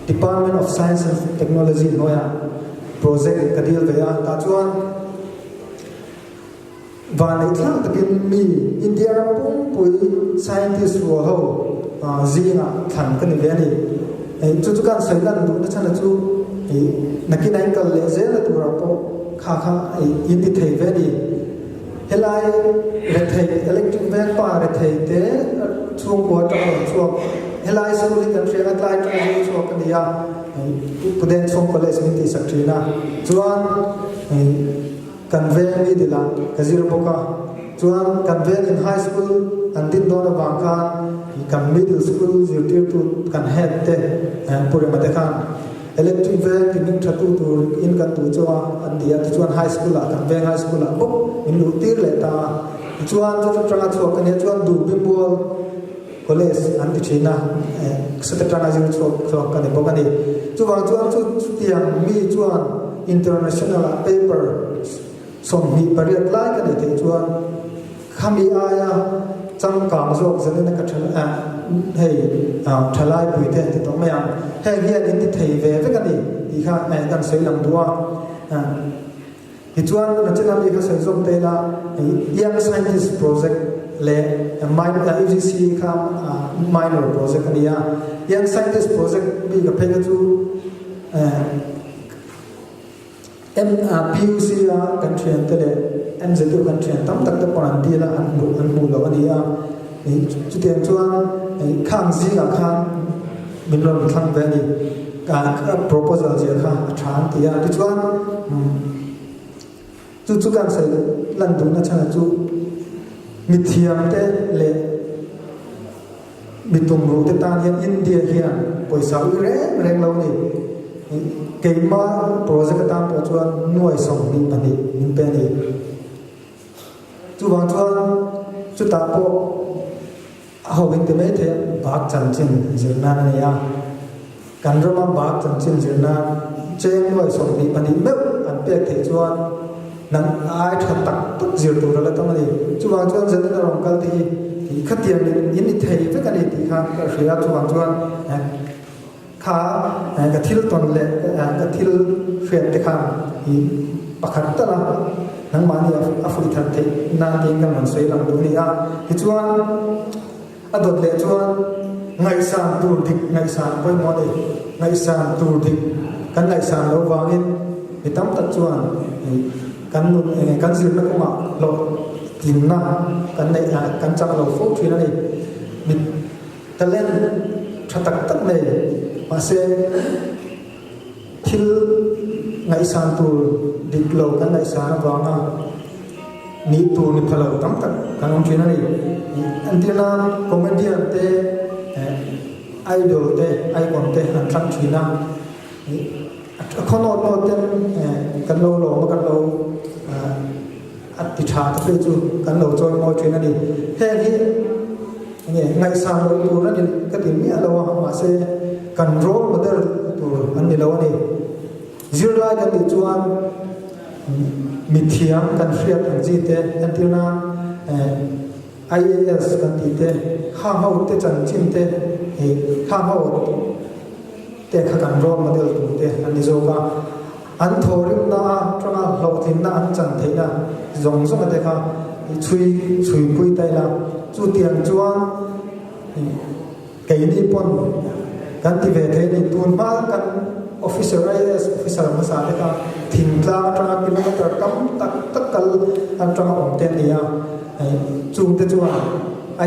S3: Department of Science and Technology hnuaiah project ka deal ve a, tah chuan vanneihthlak takin mi India ram pumpui scientist rual ho zingah thlan ka ni ve a ni. Chu chu kan sawi lan duhna chhan chu nakin a inkal leh zel na turah pawh kha kha in ti thei ve a ni. Helai rethei electric veng pa rethei te chhungkua atang a rawn chhuak. Helai school hi kan hriat a tlai atanga zir chhuak a ni a, Pudengchhung College min tihsak thin a. Chuan kan veng middle ah ka zir bawk a. Chuan kan veng in high school an din dawn avang khan kan middle school zirtirtu kan head te Pu Rema te khan Electric veng ti hming tha tu tur in kan duh chauh a an ti a, tichuan high school ah kan veng high school ah bawk min luh tir leh ta a, tichuan chu tanga chhuak ka nia chuan Duhbi Mual College an ti thin a, sata tanga zir chhuak chhuak ka ni bawk a ni. Chuvang chuan chu chutiang mi chuan international ah paper 28 lai ka neih theih chuan Khami aia changkang zawk zanin a ka tha hei thalai pui te an ti tawh mai ang. Heng hian in ti thei ve vek a ni tih kha kan sawi lang duh a. Tichuan nachin ami kha sawi zawm te ila Young Scientist Project leh UGC kha minor project a ni a. Young Scientist Project bik a phei kha chu. PUC a kan thiante leh MZU kan thian tam tak te pawh an dil a, an hmuh an hmuh loh a ni a. Chutiang chuan khang zingah khan min rawn thlang ve a ni. Ka proposal ziah kha a tha an ti a. Tichuan chu chu kan sawi lan duhna chhan chu mithiamte leh Mi tumruhte tan hian India hian pawisa ui reng reng lo ni. Keimah project atan pawh chuan nuai 22 min pe a ni. Chuvang chuan chutah pawh a ho in ti mai thei a, bak chanchin zir nan a ni a. Kan rama bak chanchin zir nan cheng nuai 22 meuh an pek theih chuan nang ai tha tak tak zir tur a la tam a ni. Chuvang chuan zanin a rawn kal te hi tih khatiang in in ni thei vek a ni tih kha ka hria a, chuvang chuan kha ka thil tawn leh ka thil hriat te khan i pakhat tal a nangmahni a fuih that theih nan tiin kan rawn sawi lang duh a ni a. Tichuan A dawt leh chuan ngaihsan tur dik ngaihsan pawimawh a ni. Ngaihsan tur dik kan ngaihsan loh vangin mi tam tak chuan kan nun kan zirna kawngah hlawhtlinna kan neih kan chak lo fo thin a ni. Mi talent tha tak tak nei mahse thil ngaihsan tur dik lo kan ngaihsan avanga nih tur ni pha lo tam tak kan awm thin a ni. Entirna comedian te idol te icon te an thlang thin a, a khaw nawt nawt ten kan lo lawm a kan lo a ti tha te phei chu kan lo chawi mawi thin a ni. Heng hi enge ngaihsan loh tur a ni ka ti miah lo a, mahse kan role model tur an ni lo a ni. Zirlai kan tih chuan mithiam kan hriat ang chi te entirna IAS kan tih te khang ho te chanchin te khang ho te kha kan role model tur te an ni zawk a. An thawhrimna atanga hlawhtlinna an chan theihna zawng zawnga te kha chhui chhuipui ta ila. Chutiang chuan keini pawn kan ti ve thei a ni. Tun hma kan officer IAS officer hmasa te kha thingtlang atanga kilometer tam tak tak kal atanga awm te an ni a. Chungte chuan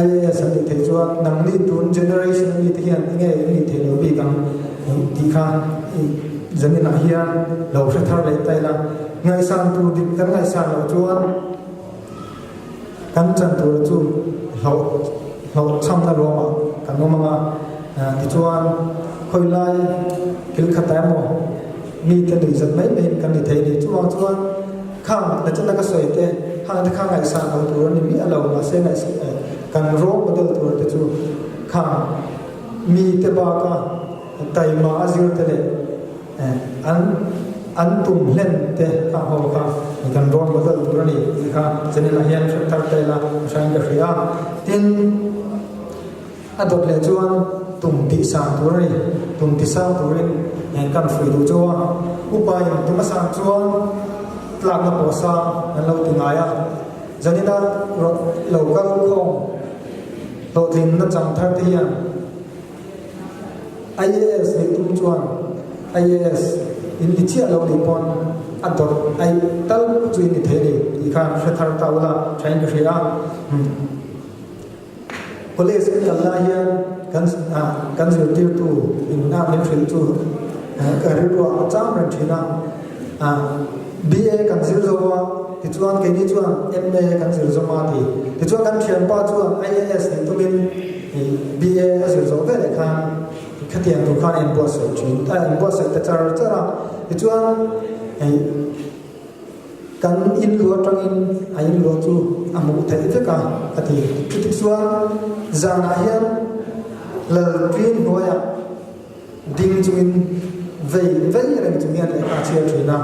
S3: IAS an nih theih chuan nangni tun generation ami te hian enge in nih theih loh bik ang tih kha zaninah hian lo hre thar leh ta ila. Ngaihsan tur dik kan ngaihsan loh chuan kan chan tura chu hlauh hlauhchhamna ruamah kan awm ang a, tichuan khawilai thil khatah emaw mite nuihzat mai maiin kan ni thei a ni. Chuvang chuan Khang nachana ka sawi te, khang te kha ngaihsan lo tur a ni miah lo, mahse ngaihsan eh kan role model tur te chu khang mi te baka taima a zir te leh eh an an tum hlen te khang ho kha kan role model tur a ni tih kha channel ah hian hriat thar ta ila a hrain ka hria. Tin. A dawt leh chuan tum tih sang tur a ni. Tum ti sang turin kan hruai duh chauh a. Upa in tum a sang chuan tlakna pawh sang an lo ti ngai a. Zanina lo kal khawm hlawhtlinna chang thar te hian IAS nih tum chuan IAS in ni chiah lo nih pawn a dawt ai tal chu in ni thei a ni tih khan hre thar ta ula thain ka hria a. College kan kal lai hian kan kan zirtirtu in a min hrilh chu ka rilruah a cham reng thin a. BA kan zir zo a, tichuan keini chuan MA kan zir zawm a ti. Tichuan kan thianpa chuan IAS nih tumin BA a zir zawh veleh khan khatiang tur khan a inbuatsaih thin, a inbuatsaih ta char char a. Tichuan Kan in luah atangin a in luah chu a hmuh theih vek a, a ti. Chuti chuan zanah hian Lalṭin hnuaiah ding chungin vei vei reng chung hian lehkha a chhiar ṭhin a.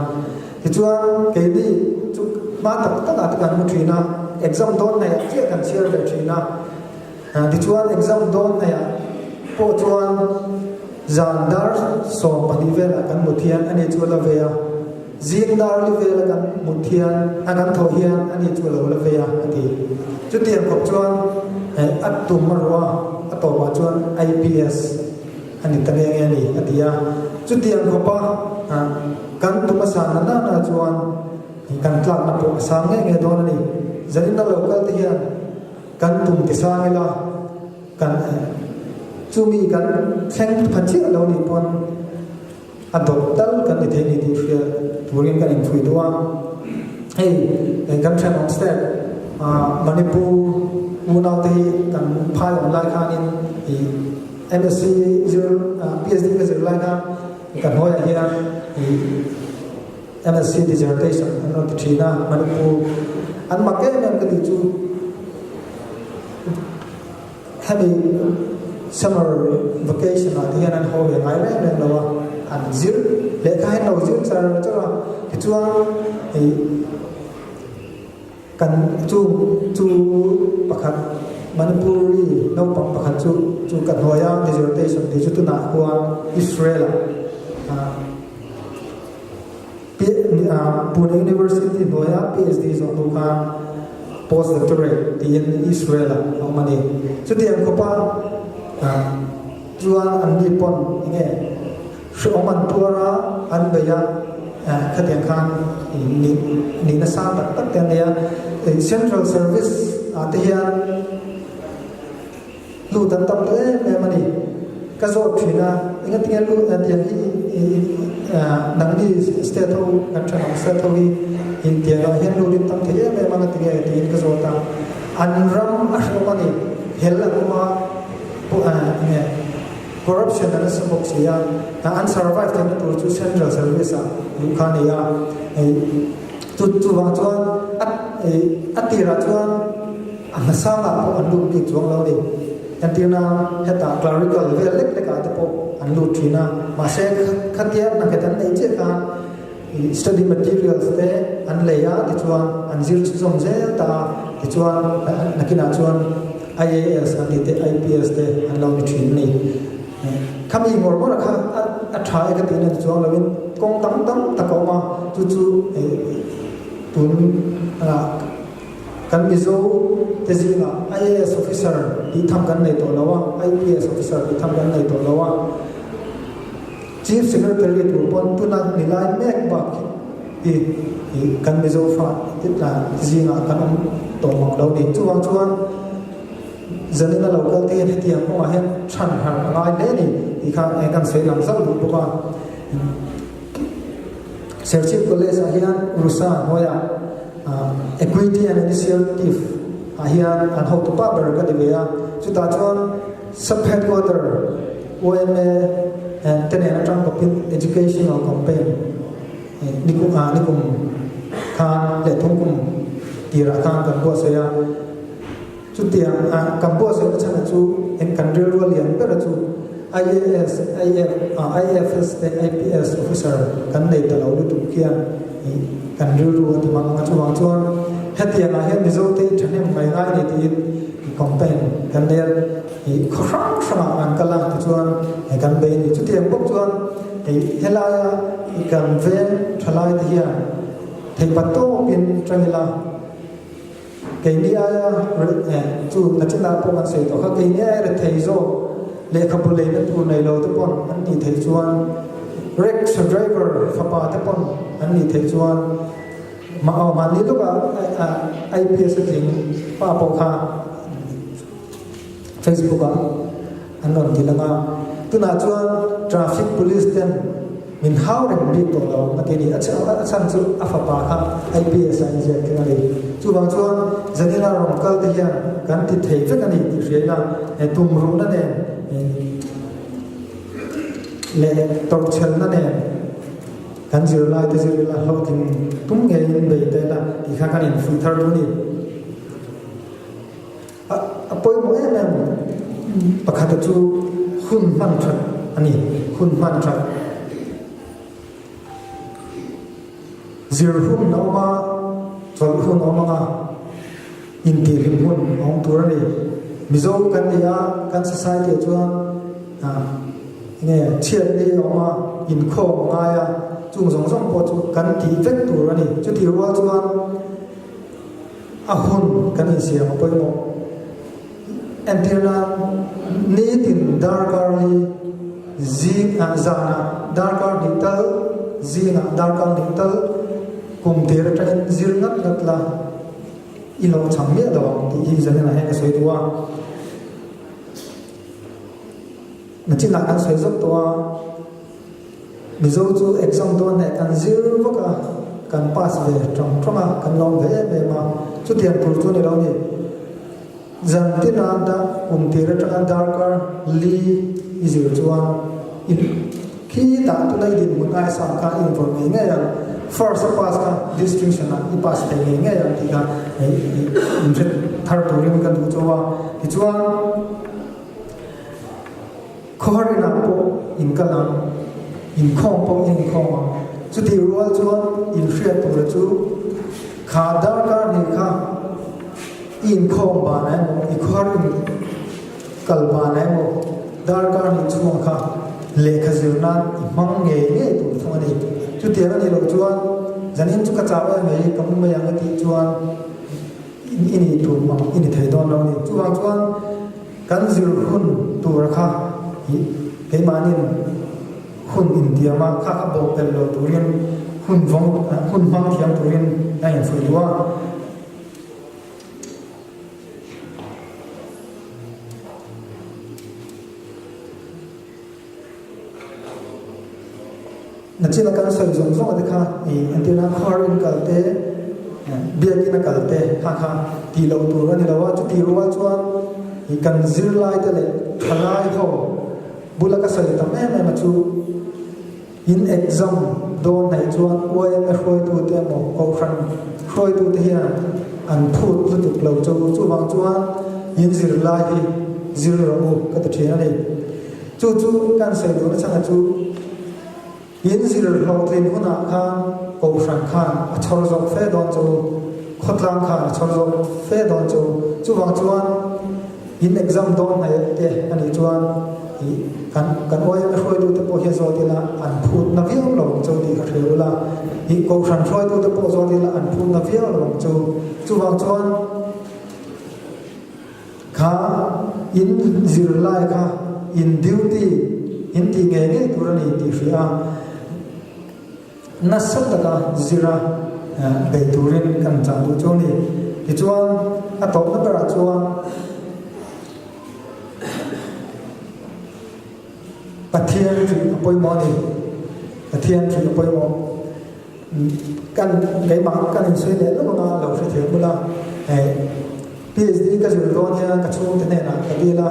S3: Tichuan keini chu hma tak takah te kan hmu ṭhin a, exam dawn hnaihah chiah kan chhiar ve ṭhin a. Tichuan exam dawn hnaihah pawh chuan zan dar 12 velah kan mut hian ani chu a la ve a. Zing dar li vela kan mut hian a kan thawh hian ani chu a lo la ve a, a ti. Chutiang khawp chuan a tum a ruah a, a tawpah chuan IPS a ni ta nge nge a ni, a ti a. Chutiang khawpa. Kan tum a san na nana chuan kan tlakna pawh a sang ngei ngei dawn a ni. Zanin a lo kal te hian kan tum ti sang ila kan chumi kan thleng pha chiah lo nih pawn a dawt tal kan ti thei ni tih hria turin kan inphui duh a. Hei kan thenawm state Manipur unaute hi kan phai awm lai khanin ih MSc zir PhD ka zir lai khan ka hnuaiah hian ih MSc dissertation an rawn ti thin a Manipur an mak em em ka tih chu Hemi summer vacation ah te hian an haw ve ngai reng reng lo a, an zir lehkha hian lo zir char char a, tichuan hei kan chu chu pakhat Manipuri naupang pakhat chu chu ka hnuaia dissertation tih chu tunah khuan Israel ah Pune University hnuaia PhD zawh hnu khan Post-doctorate tiin Israel-ah a awm a ni. Chutiang khawpa chuan anni pawn enge hrehawm an tuar a, an bei a, khatiang khan nihna sang tak tak te an nei a. Central Service ah te hian Lut an tam tawh em em a ni. Ka zawt thin a, engatinge lut a tiang hi nangni state ho kan thenawm state ho hi intiang ah hian lut in tam thei em em a ngatinge tiin ka zawt a. An ram a hreawm a ni, hel an awm a, enge corruption an nasa bawk si a, an survive theihna tur chu central service ah luh kha a ni a. Chu chuvang chuan a tirah chuan a hmasangah pawh an lut bik chuang lo a ni. Entirna hetah clerical vel lek lekah te pawh an lut thin a, mahse khatia hnaket an neih chiah khan study materials te an lei a, tichuan an zir chhunzawm zel ta a, tichuan nakinah chuan IAS an tih te IPS te an lo ni thin a ni. Khami ngawr ngawr kha a tha e ka tihna ni chuang loin kawng tam tam tak a awm a, chu chu tun kan Mizo te zingah IAS officer tih tham kan nei tawh lo a, IPS officer tih tham kan nei tawh lo a, Chief Secretary tur pawn tuna ni lai mek bak hi kan Mizo fa zingah kan awm tawh mang lo ni. Chuvang chuan. Zanin a lo kal te hian hetiang kawngah hian chhan harh a ngai hle a ni tih kha eng kan sawi lang zauh duh bawk a. Serchhip College ah hian Rusa hnuaiah Equity and Initiative ah hian an hotu pa ber ka ti ve a. Chutah chuan Sub Headquarter YMA te nen atang bawkin Educational Campaign nikum nikum khan leh thungkum tirah khan kan buatsaih a. Chutiang a kan buatsaihna chhan chu eng kan rilru a lian ber chu IAS, IF, IFS leh IPS officer kan nei ta lo lutuk hian kan rilru a ti mang ang a. Chuvang chuan hetiangah hian Mizote hi thahnem ngai ngai ni tiin campaign kan nei a, khaw hrang hrangah an kal a tichuan kan bei a ni. Chutiang bawk chuan helaia kan veng thalaite hian theihpat tawkin tang ila, Keini aia chu nachinah pawh kan sawi tawh kha, keini aia rethei zawk lehkhabu leina tur nei lo te pawn an nih theih chuan, rickshaw driver fapa te pawn an nih theih chuan mahni lawkah IPS a tling pa pawh kha Facebook ah an rawn ti lang a. Tunah chuan traffic police ten min hau reng bik tawh lo a ti a ni. A chhan chu a fapa kha IPS ah inziak tling a ni. Chuvang chuan Zanina rawn kal te hian kan ti thei vek a ni tih hria ila tumruhna nen leh tawrhchhelna nen kan zirlai te zir ila hlawhtling tum ngeiin bei ta ila tih kha kan infuih thar duh a ni. A pawimawh em em pakhata chu hun hman that a ni, hun hman that. Zir hun a awm a, chawlh hun a awm ang a, intihhlim hun a awm tur a ni. Mizo kan ni a, kan society ah chuan enge chhiatni a awm a, inkhawm a ngai a, chung zawng zawng pawh chu kan tih vek tur a ni. Chutih rual chuan A hun kan insiam a pawimawh. Entirna, Nitin darkar hi zing ah zanah darkar hnih tal Zingah darkar nih tal kum tir atangin zir ngat ngat la i lo chang miah lo ang tih hi zaninah hian ka sawi duh a. Nachinah kan sawi zawk tawh a, Mizo chu exam dawn hnaih kan zir vak a, kan pass ve tang tang a, kan lawm ve em em a, chutiang tur chu a ni lo ni. Zan tina da kum tir atanga darkar li i zir chuan i khi tah tuna i dinhmun aisa kha i invawrh ngei ngei ang, first a pass kha distinction ah i pass thei ngei ngei ang tih kha inhre thar turin ka duh chauh a. Tichuan khawhar inah pawh in kal ang, inkhawm pawh i inkhawm ang. Chutih rual chuan inhriat tura chu kha darkar hnih kha I inkhawm ban emaw, i khuar in kal ban emaw, darkar hnih chhung kha lehkha zir nan i hmang ngei ngei tur thung a ni. Chutiang a nih loh chuan zanin chu ka chau em mai, ka mu mai ang a tih chuan i nih tur mang i ni thei dawn lo a ni. Chuvang chuan kan zir hun tura kha i keimahnin hun intiam a, kha kha bawh pel lo turin hun vawng hun hmang thiam turin a infuih duh a. Nachina kan sawi zawng zawng te kha i entirna khawhar in kal te, biakin a kal te kha kha tih loh tur a ni lo a, chuti rual chuan i kan zirlai te leh thalai ho bula ka sawi tam em em a chu In exam dawn hnaih chuan YMA hruaitute emaw Kohhran hruaitute hian an phut lutuk lo chu. Chuvang chuan in zirlai hi zir rawh u ka ti thin a ni. Chu chu kan sawi duhna chhanga chu in zir hlawhtlin hunah khan Kohhran khan a chhawr zawk fe dawn chu, khawtlang khan a chhawr zawk fe dawn chu. Chuvang chuan In exam dawn hnaih te a nih chuan ih kan kan YMA hruaitute pawh hian zawt ila an phut na viau lo ang chu tih ka hria ula, ih kohhran hruaitute pawh zawt ila an phut na viau lo ang chu. Chuvang chuan kha in zirlai kha in duty in tih ngei ngei tur a ni tih hria a. Nasa taka zira bei turin kan chah duh chu a ni. Tichuan, a tawpna berah chuan Pathian hrih a pawimawh a ni. Pathian hrih a pawimawh. Kan keimah kan insawi leh lawk anga lo hrethiam bula PhD ka zir dawn hian ka chhungte hnenah ka dil a,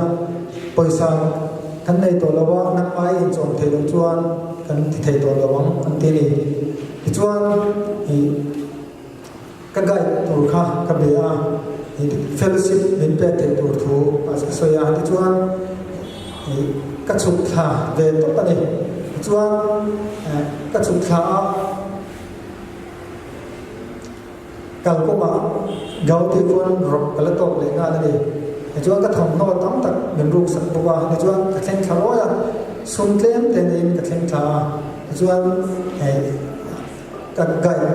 S3: pawisa kan nei tawh lo a, nangmah i inchawm theih loh chuan kan ti thei tawh lo ang an ti a ni. Tichuan ih ka guide tur kha ka be a, ih fellowship min pek theih tur thu a sawi a, tichuan ih ka chhuk thla ve tawp a ni. Tichuan ka chhuk thla a. Kalkawngah Gauti chuan rawk ka la tawk leh nghal a ni. Tichuan ka thawmhnaw tam tak min ruk sak bawk a, tichuan ka thleng thla rawi a, sum tlem te niin ka thleng thla a, tichuan hei ka guide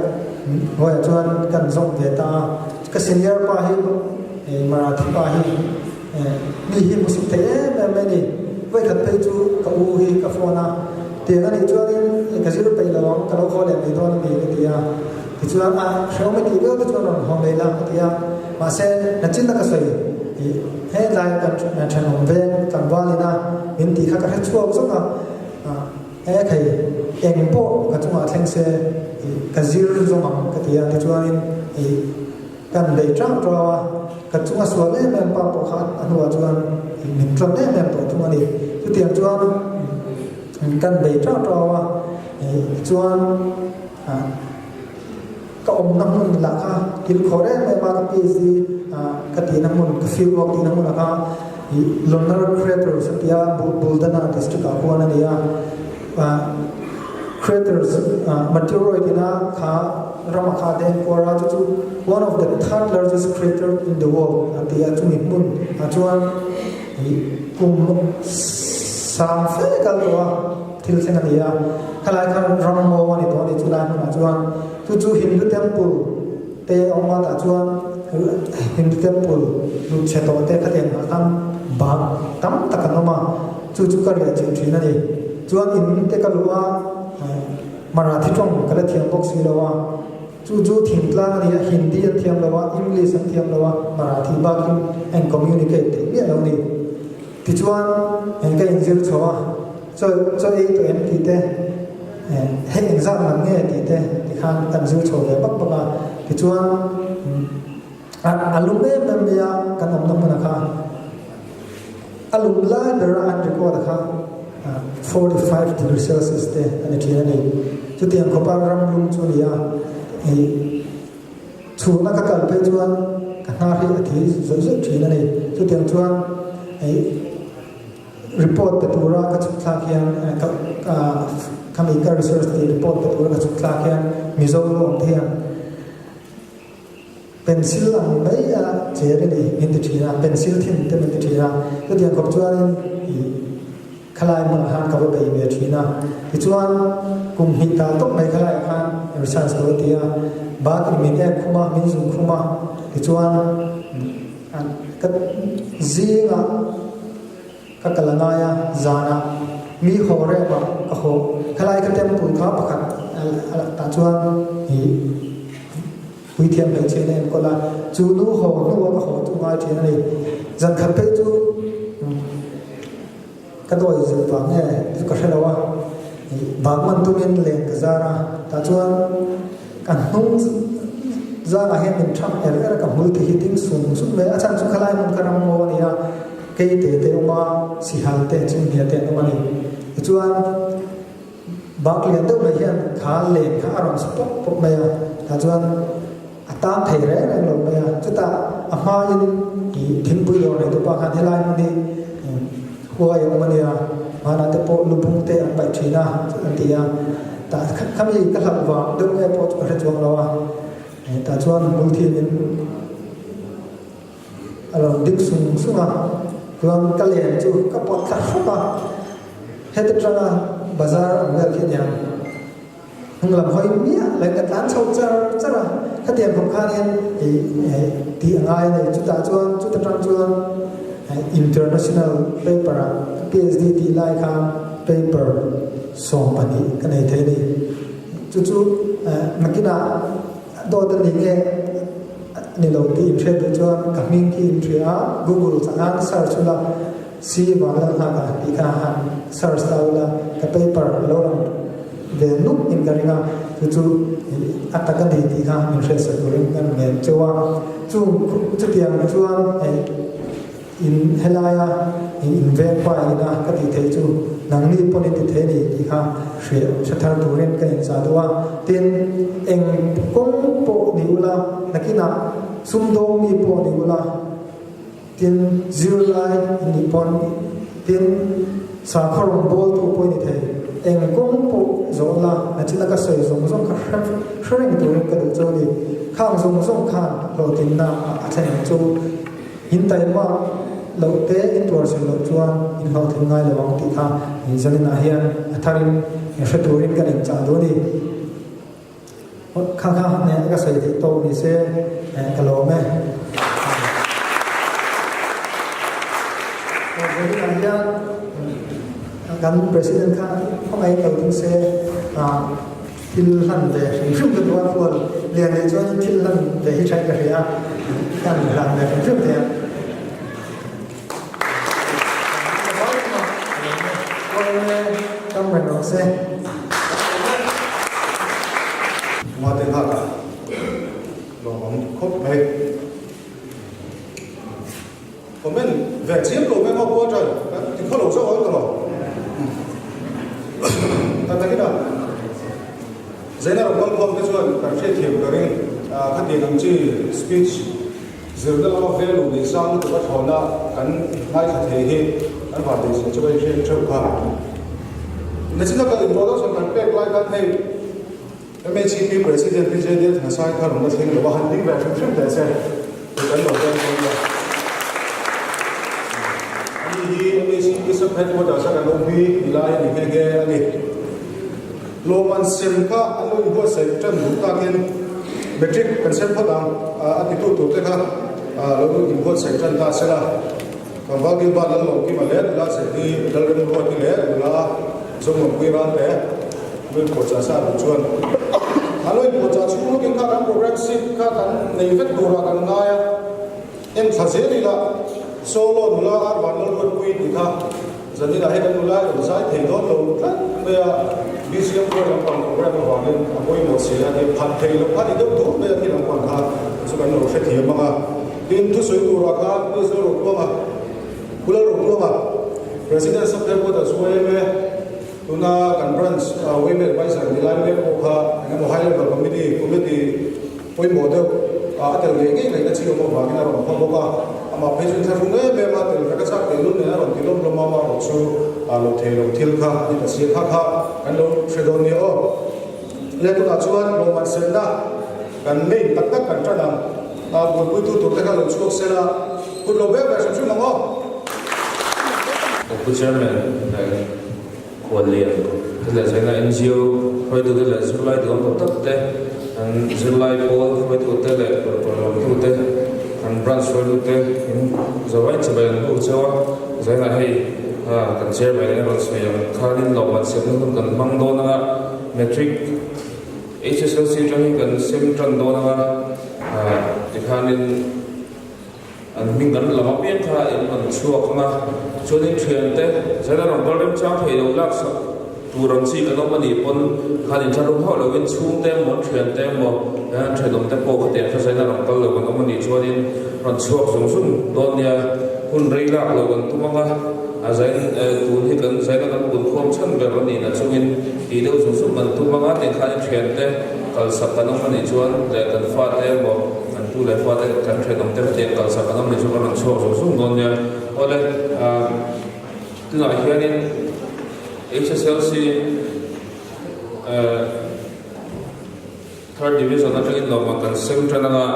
S3: hnuaiah chuan kan zawm ve ta a, ka senior pa hi hei Marathi pa hi mi hi hmusit thei em em mai a ni. Vawikhat phei chu ka u hi ka phone a, tiang a nih chuanin ka zir peih lo ang, ka lo haw leh mai dawn a ni ka ti a. Tichuan a hrehawm i tih viau te chuan rawn haw mai la a ti a, mahse nachin a ka sawi tih he lai kan thenawm veng tlangval ina min tih kha ka hre chhuak zawk a, he thei eng pawh ka chungah thleng se tih ka zir zawm ang ka ti a, tichuanin ih kan bei tang tau a, ka chunga sual em em pa pawh kha a hnuah chuan ih min tlawn em em tawh thung a ni. Chutiang chuan kan bei tang tau a, ih tichuan. Ka awmna hmun lah kha thil khawr em em a, ka PhD ka tihna hmun, ka field work tihna hmunah kha Lonar Craters a tia Buldana district ah khuan a ni a. Craters meteoroid ina kha rama kha a deng kuar a, chu chu one of the third largest crater in the world an ti a, chumi hmun ah chuan kum sang fe kal tawh a. Thil thleng a ni a, khalai khan ram ngaw a ni tawh a ni chulai hmunah chuan chu chu Hindu temple te a awm a tah chuan Hindu temple lut chhe tawh te khatiang ah khan bang tam tak an awm a, chu chu ka riah chilh thin a ni. Chuan in te ka luh a. Marathi tawng ka la thiam bawk si lo a, chu chu thingtlang a ni a, Hindi an thiam lo a, English an thiam lo a, Marathi bakin a in communicate theih miah lo a ni. Tichuan, ka inzir chho a, chaw chaw ei tawh em tih te, hei engzat man nge tih te tikhan kan zir chho ve bak bak a. Tichuan, a lum em em mai a, kan awmna hmunah kha a lum lai bera an record a kha 45 degree celsius te a ni thin a ni. Chutiang khawpa ram lum chu a ni a, Chhuna ka kal phei chuan ka hnar hi a thi zawih zawih thin a ni. Chutiang chuan hei report pe tura ka chhuk thlak hian ka khami ka research tih report pe tura ka chhuk thlak hian Mizo lo awm thei ang. Pencil ang mai a cher a ni min ti thin a, pencil thin te min ti thin a. Chutiang khawp chuanin ih Khalai hmunah khan ka va bei ve thin a, tichuan kum hnih tal tawp mai khalaiah khan research ka va ti a, bakin min en khum a, min zung khum a, tichuan ka zingah ka kal a ngai a, zanah mi haw remah ka haw, khalai ka temple kha pakhat tah chuan ih puithiam hmeichhia in a enkawl a, chu nu haw hnuah ka haw chu ngai thin a ni, zan khat phei chu. Ka dawi zir vang nge chu ka hre lo a, vang man tumin len ka zar a, tah chuan ka hnung zangah hian min thang er er a, ka hmul te hi ding sung sung mai a, a chhan chu khalai hmun kha ram ngaw a ni a, kei te te awm a, sihal te chunghnia te an awm a ni. Tichuan bak lian deuh mai hian kha len kha a rawn sa pawp pawp mai a, tah chuan A tan thei reng reng lo mai a, chutah a hmain ih thingpui dawr nei tupa khan helai hmun hi huai a awm a nia, hmanah te pawh lubung te an paih thin a an ti a, tah khami ka hlauh vang deuh nge pawh chu ka hre chuang lo a, tah chuan hmul thianin a lo dik sung sung a, chuan ka len chu ka pawt thla hrawk a, heti tanga bazar ang vel khi a niang. Hnung lam hawi miah lo in ka tlan chho char char a, khatiang khawp khanin tih a ngai a ni. Chutah chuan chuta tang chuan international paper ah PhD tih lai khan paper 12 ka nei thei a ni. Chu chu nakinah dawt a ni nge ni lo tih inhriat duh chuan ka hming khi inhria a, Google changah search ula Si Vanlalhnaka tih kha han search ta ula ka paper a lo lang ve nuk in ka ring a, chu chu a tak a ni tih kha min hriatsak turin kan ngen cheu a. Chung chutiang chuan hei in helaia in veng pa ina ka tih theih chu nangni pawn in ti thei a ni tih kha hriat hre thar turin ka inchah duh a. Tin, eng kawng pawh ni ula nakinah sumdawng mi pawh ni ula, Tin, zirlai in nih pawn, tin, sakhaw rawngbawltu pawh i ni thei. Eng kawng pawh zawh la, nachina ka sawi zawng zawng kha hre hre reng turin ka duh chu a ni. Khang zawng zawng khan hlawhtlinna a thlen ang chu. In taima loh te, in tuarchhel loh chuan in hlawhtling ngai lo ang tih kha zaninah hian a tharin hre turin kan inchah duh a ni. Kha kha nen ka sawi theih tawk ni se ka lawm e. Vawiinah hian kan President kha khawngaih lo ding se thil hlan ve hrim hrim ka duh a, khual lian leh chuan thil hlan ve hi thain ka hria a, kan hlan ve hrim hrim thei ang. Kam reng rawh se.
S1: Mate nghak a lawmawm khawp mai. Comment ve chiam lo mai maw Pu Aṭan, kan ti khaw lo zawk ang ta lo. Kan takin a Zaina rawn kal khawm te chuan kan hriatthiam ka ring khatiang ang chi speech Zirna lama value nei sang lutuk a thlawhna kan ngaithla thei hi kan vanduai zia chu ka inhriat theuh kha. Nachina kal introduction kan pek lai khan hei MHEP President Pi JDL Thanasai kha rawn la thleng lo a, han ding ve hrim hrim teh se tih kan lo dawn dawn nia. Ani hi MHEP Sub Headquarters a kan OB ni lai a ni nghe nghe a ni. Lawmman sem kha an lo inbuatsaih tan duh takin Matric kan sem phawt ang a titu tur te kha lo inbuatsaih tan ta sela. Tlangval Gilbert Lalawmkima leh nula Zehni Lalremruati leh nula Zomuanpui Ralte. Lo inpuahchah sa duh chuan a lo inpuahchah chhung lawkin kha kan program sheet kha kan nei vek turah kan ngai a, en thla zel ila solo nula Arvan Lalruatpui tih kha zaninah hian kan nula a rawn zai thei dawn lo tlat mai a, BCM khuai lampang program avangin a pawimawh si a, tih phat thei loh kha ni deuh tur mai a khi lampang kha chu kan lo hrethiam ang a. Tin, thusawi turah khan Miss Lalruatpuanga, Pu Lalruatpuanga, President Sub-Headquarters YMA, Tuna kan branch Women Advisor ni lai mek pawh kha engemaw high level committee, committee pawimawh deuh a tel ngei ngei ngaihna chi awm avangin a rawn pha bawk a. Amah phei chu inthlahrung em em a, tel vek a chak teh lul nen a rawn ti lawm lawm a, amah erawh chu lo thei lo thil kha a ni ta si a, kha kha kan lo hre dawn nia aw. Le tunah chuan lawmman senna kan main tak tak kan tan ang. Buaipuitu tur te kha lo chhuak sela, kut lo bek ve hrim hrim ang aw.
S4: Pu Chairman leh Khuallian te leh China NGO hruaitute leh zirlai duhawm tak tak te, kan zirlai pawl hruaitute leh pawlawmtute, kan branch hruaitute in zawai chibai an buk cheu a, China hei kan Chairman in a rawn sawi ang khanin lawmman siamna hun kan hmang dawn anga Matric HSLC atang hi kan sem tan dawn anga tikhanin An hming kan lam apiang kha in rawn chhuak ang a, chuanin thiante zaina rawn kal remchang thei lo laksak tur ang chi kan awm a nih pawn khan inthlahrung hauh lovin chhungte emaw an thiante emaw an thenawmte pawh khatiang kha zaina rawn kal lo kan awm a nih chuanin rawn chhuak zung zung dawn nia, hun rei lak lo kan tum ang a, a zain tun hi kan zaina kan pun khawm chhan ber a nih na chungin tih deuh zung zung kan tum ang a, tikhanin thiante kalsak kan awm a nih chuan leh kan fate emaw. Kan tu leh fate kan thenawm te hetiang kalsak an awm leh chu kan rawn chhuak zung zung dawn nia. Awle, tunah hianin HSLC Third Division atangin lawmah kan sem tan anga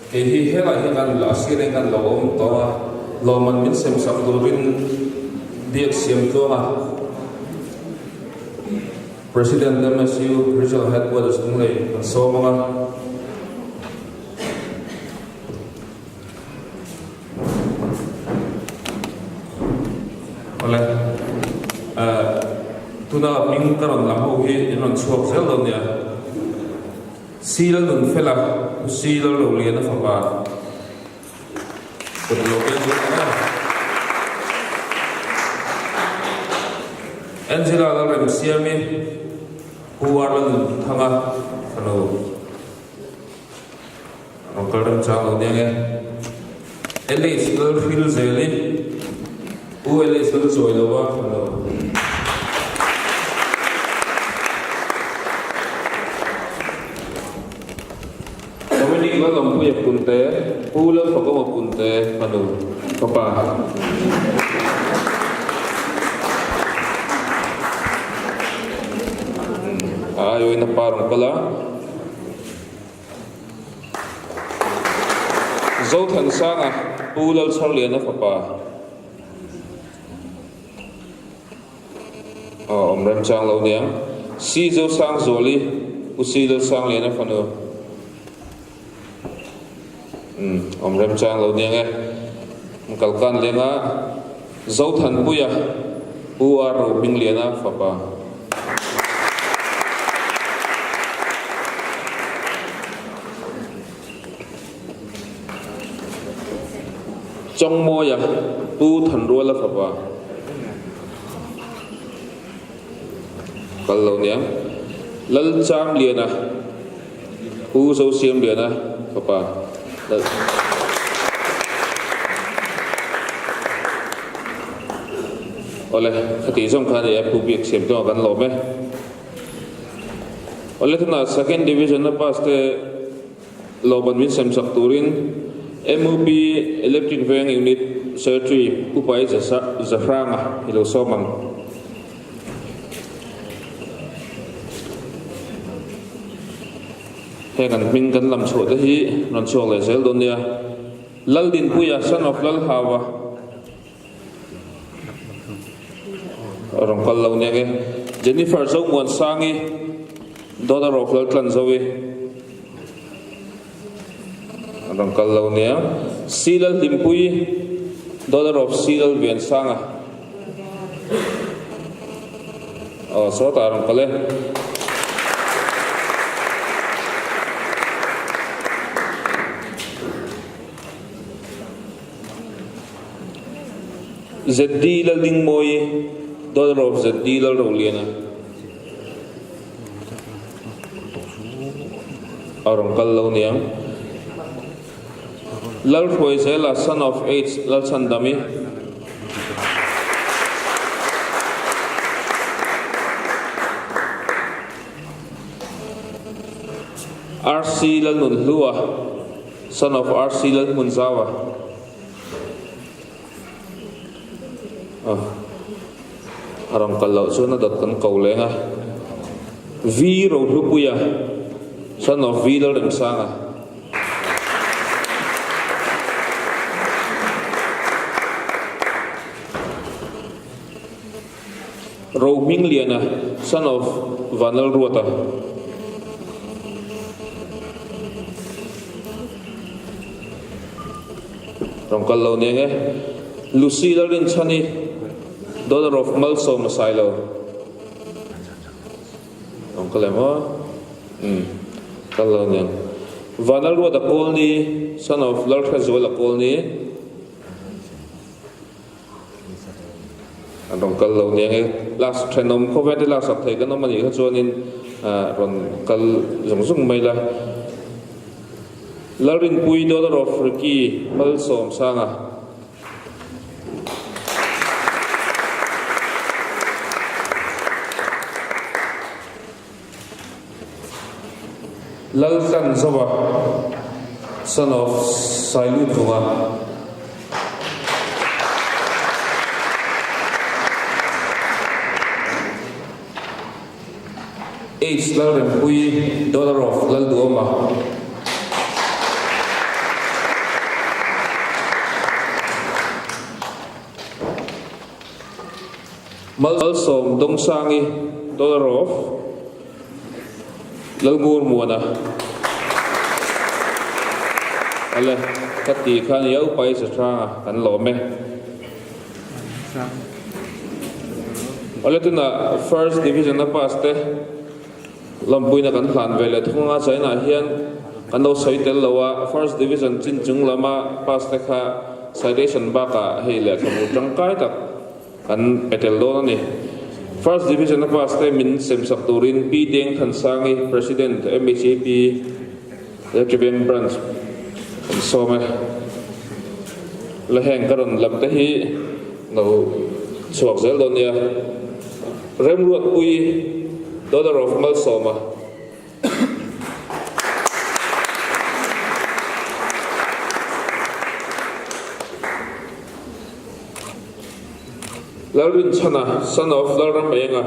S4: kei hi helai hi kan la sir in kan lo awm tawh a, lawmman min sem sak turin biak siam tluang a. President MSU Regional Headquarters Lunglei kan sawm ang a. Awle, tuna hming ka rawn lam ho hi in rawn chhuak zel dawn nia. Si Lalnunfela, Pu Si Lalroliana fapa. Kut lo vel zawk ang a. Angela Lalremsiami, Pu Arla Nunthanga fanu rawn kal remchang lo nia nge. Alice Lalhrilzeli, Pu Alice Lalchawilova fanu. Dominic Lalawmpuia Punte, Pu Lalfakawma Punte fanu, fapa. A aiawin a pa rawn kal a. Zothansanga, Pu Lalchharliana fapa. Aw awm remchang lo niang. Si Zosangzuali, Pu Si Lalsangliana fanu. Umm awm remchang lo niang e. Kalkan lenga Zothanpuia, Pu R Rohmingliana fapa. Chawngmawia, Pu Thanruala fapa kal lo niang. Lalchamliana, Pu Zosiamliana fapa. Awle, khati zawng kha a ni a, Pu Biaksiam chuan kan lawm e. Awle, tunah Second Division a pass te Lawmman min sem sak turin MUP Electric Veng Unit Secretary Pu Pai Zahranga i lo sawm ang. Heng an hming kan lam chhuah te hi rawn chhuak leh zel dawn nia. Laldinpuia son of Lalhava rawn kal lo nia nge. Jennifer Zomuansangi daughter of Laltlanzovi rawn kal lo nia. Si Lalhlimpuii daughter of Si Lalviansanga. Aw sawtah rawn kal e. ZD Laldingmawii, daughter of ZD Lalroliana. A rawn kal lo niang. Lalhruaizela, son of H Lalchhandami. RC Lalnunhlua, son of RC Lalhmunzaua. A rawn kal loh chuan a dawt kan ko leng a. V Rohlupuia, son of V Lalremsanga. Rohmingliana, son of Vanlalruata. Rawn kal lo nia nge. Lucy Lalrinchhani, daughter of Malsawma Sailo. Rawn kal em aw? Umm, kal lo nia. Vanlalruata Kawlni, son of Lalhrezuala Kawlni. An rawn kal lo nia nge. Last thenawm khawvel te lak sak thei kan awm a nih kha chuanin rawn kal zung zung mai la. Lalrinpui daughter of Ricky Malsawmsanga. Laltlanzova, son of Sailutvunga. H Lalrempuii, daughter of Lalduama. Malsawm Dawngsangi, daughter of Lalngurmuana. Awle, ka ti khan i aupai che hranga kan lawm e. Awle tunah First Division a pass te lawmpuina kan hlan ve leh thung a, China hian kan lo sawi tel lo a, First Division chin chung lama pass te kha citation bakah hei lehkhabu tangkai tak kan pe tel dawn a ni. First Division a pass te min semsak turin Pi Deng Thansangi, President, MHAP, Electric Branch kan sawm e. La heng ka rawn lam te hi lo chhuak zel dawn nia. Remruatpui, daughter of Malsawma. Lalrinchhana, son of Lalramaenga.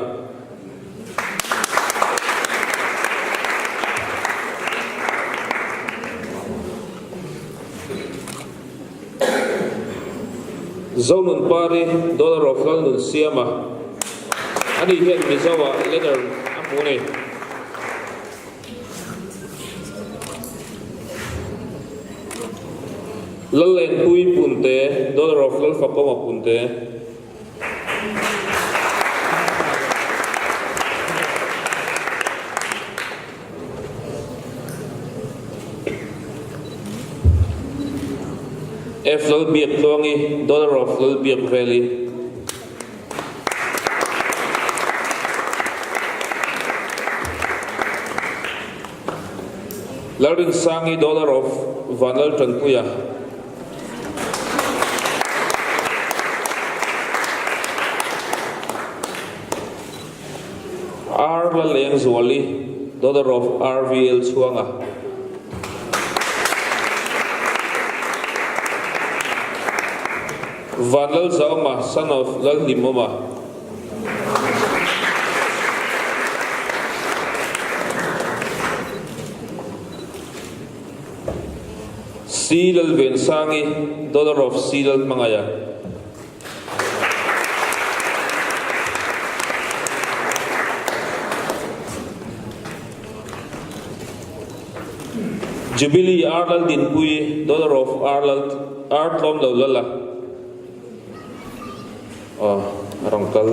S4: Zonunpari, daughter of Lalnunsiama. Ani hian Mizo-ah letter a hmu a ni. Lallenpui Punte, daughter of Lalfakawma Punte. F Lalbiaktluangi, daughter of Lalbiakveli. Lalrinsangi, daughter of Vanlaltanpuia. R Lalengzuali, daughter of RVL Chhuanga. Vanlalzauma, son of Lalhlimawma. C Lalvensangi, daughter of C Lalhmangaia. Jubilee R Laldinpuii, daughter of R Lal R Tlawmlo Lala. Aw, a rawn kal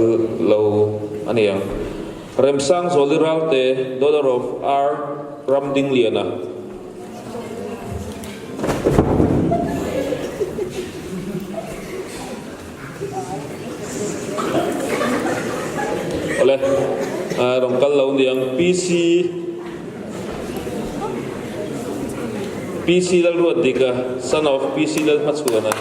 S4: lo a ni ang. Remsang Zawli Ralte, daughter of R. Ramdingliana. Awle, rawn kal lo niang PC PC Lalruatdika, son of PC Lalhmachhuana.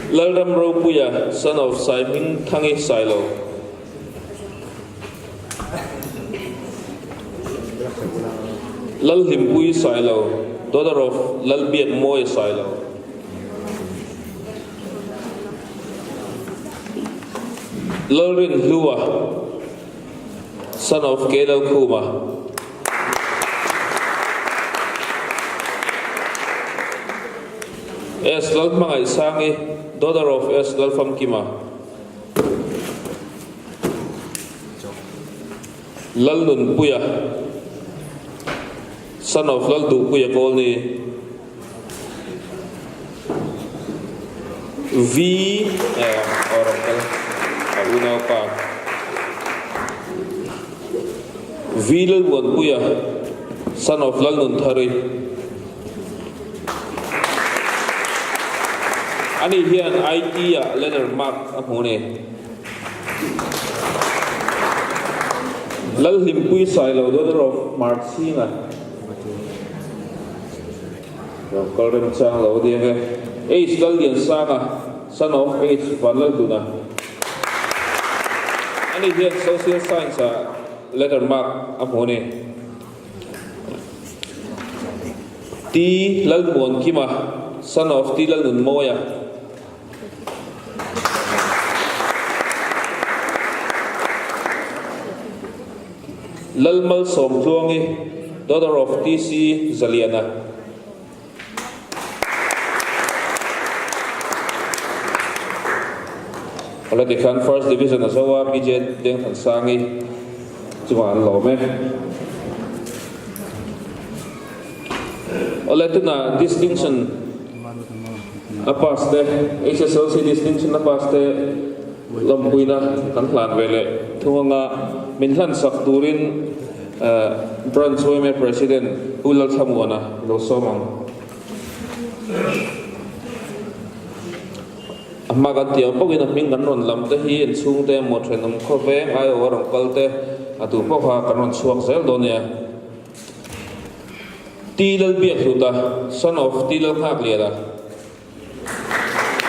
S4: Lalram Ropuia, son of Saihmingthangi Sailo. Lalhlimpui Sailo, daughter of Lalbiakmawia Sailo. Lalrinhlua, son of K Lalkhuma. S Lalhmangaihsangi, daughter of S Lalfamkima. Lalnunpuia, son of Lalduhpuia Kawlni, V aw rawn kal a unaupa V Lalmuanpuia, son of Lalnunthari. Ani hian IT ah letter mark a hmu a ni. Lalhlimpui Sailo daughter of Marchhinga lo kal remchang lo diang e. H Lalliansanga son of H Vanlalhluna. Ani hian Social Science ah letter mark a hmu a ni. T Lalmuankima son of T Lalnunmawia. Lalmalsawmtluangi, daughter of TC Zaliana. Awle tikhan First Division a zo a, PJ Dengthansangi chungah an lawm e. Awle tunah Distinction a pass te, HSLC Distinction a pass te lawmpuina kan hlan ve leh thung anga min hlan sak turin Branch yma President Pu Lalthlamuana lo sawm ang. A hma kan tih ang bawkin a hming kan rawn lam te hi an chhungte emaw thenawm khawveng aiawh a rawn kal te a duh pawha kan rawn chhuak zel dawn nia. T Lalbiakhluta, son of T Lalnghakliana.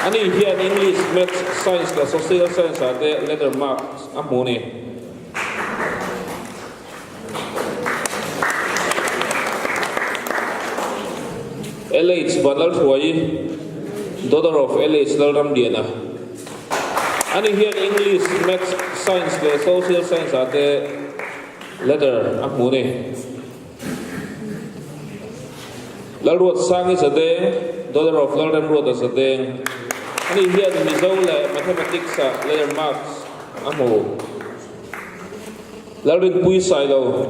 S4: Ani hian English, Maths, Science leh Social Science ah te letter marks a hmu a ni. LH Vanlalhruaii, daughter of LH Lalramliana. Ani hian English, Maths, Science leh Social Science ah te letter a hmu a ni. Lalruat Sangi Zadeng, daughter of Lalremruata Zadeng, ani hian Mizo leh Mathematics ah letter marks a hmu. Lalrinpui Sailo,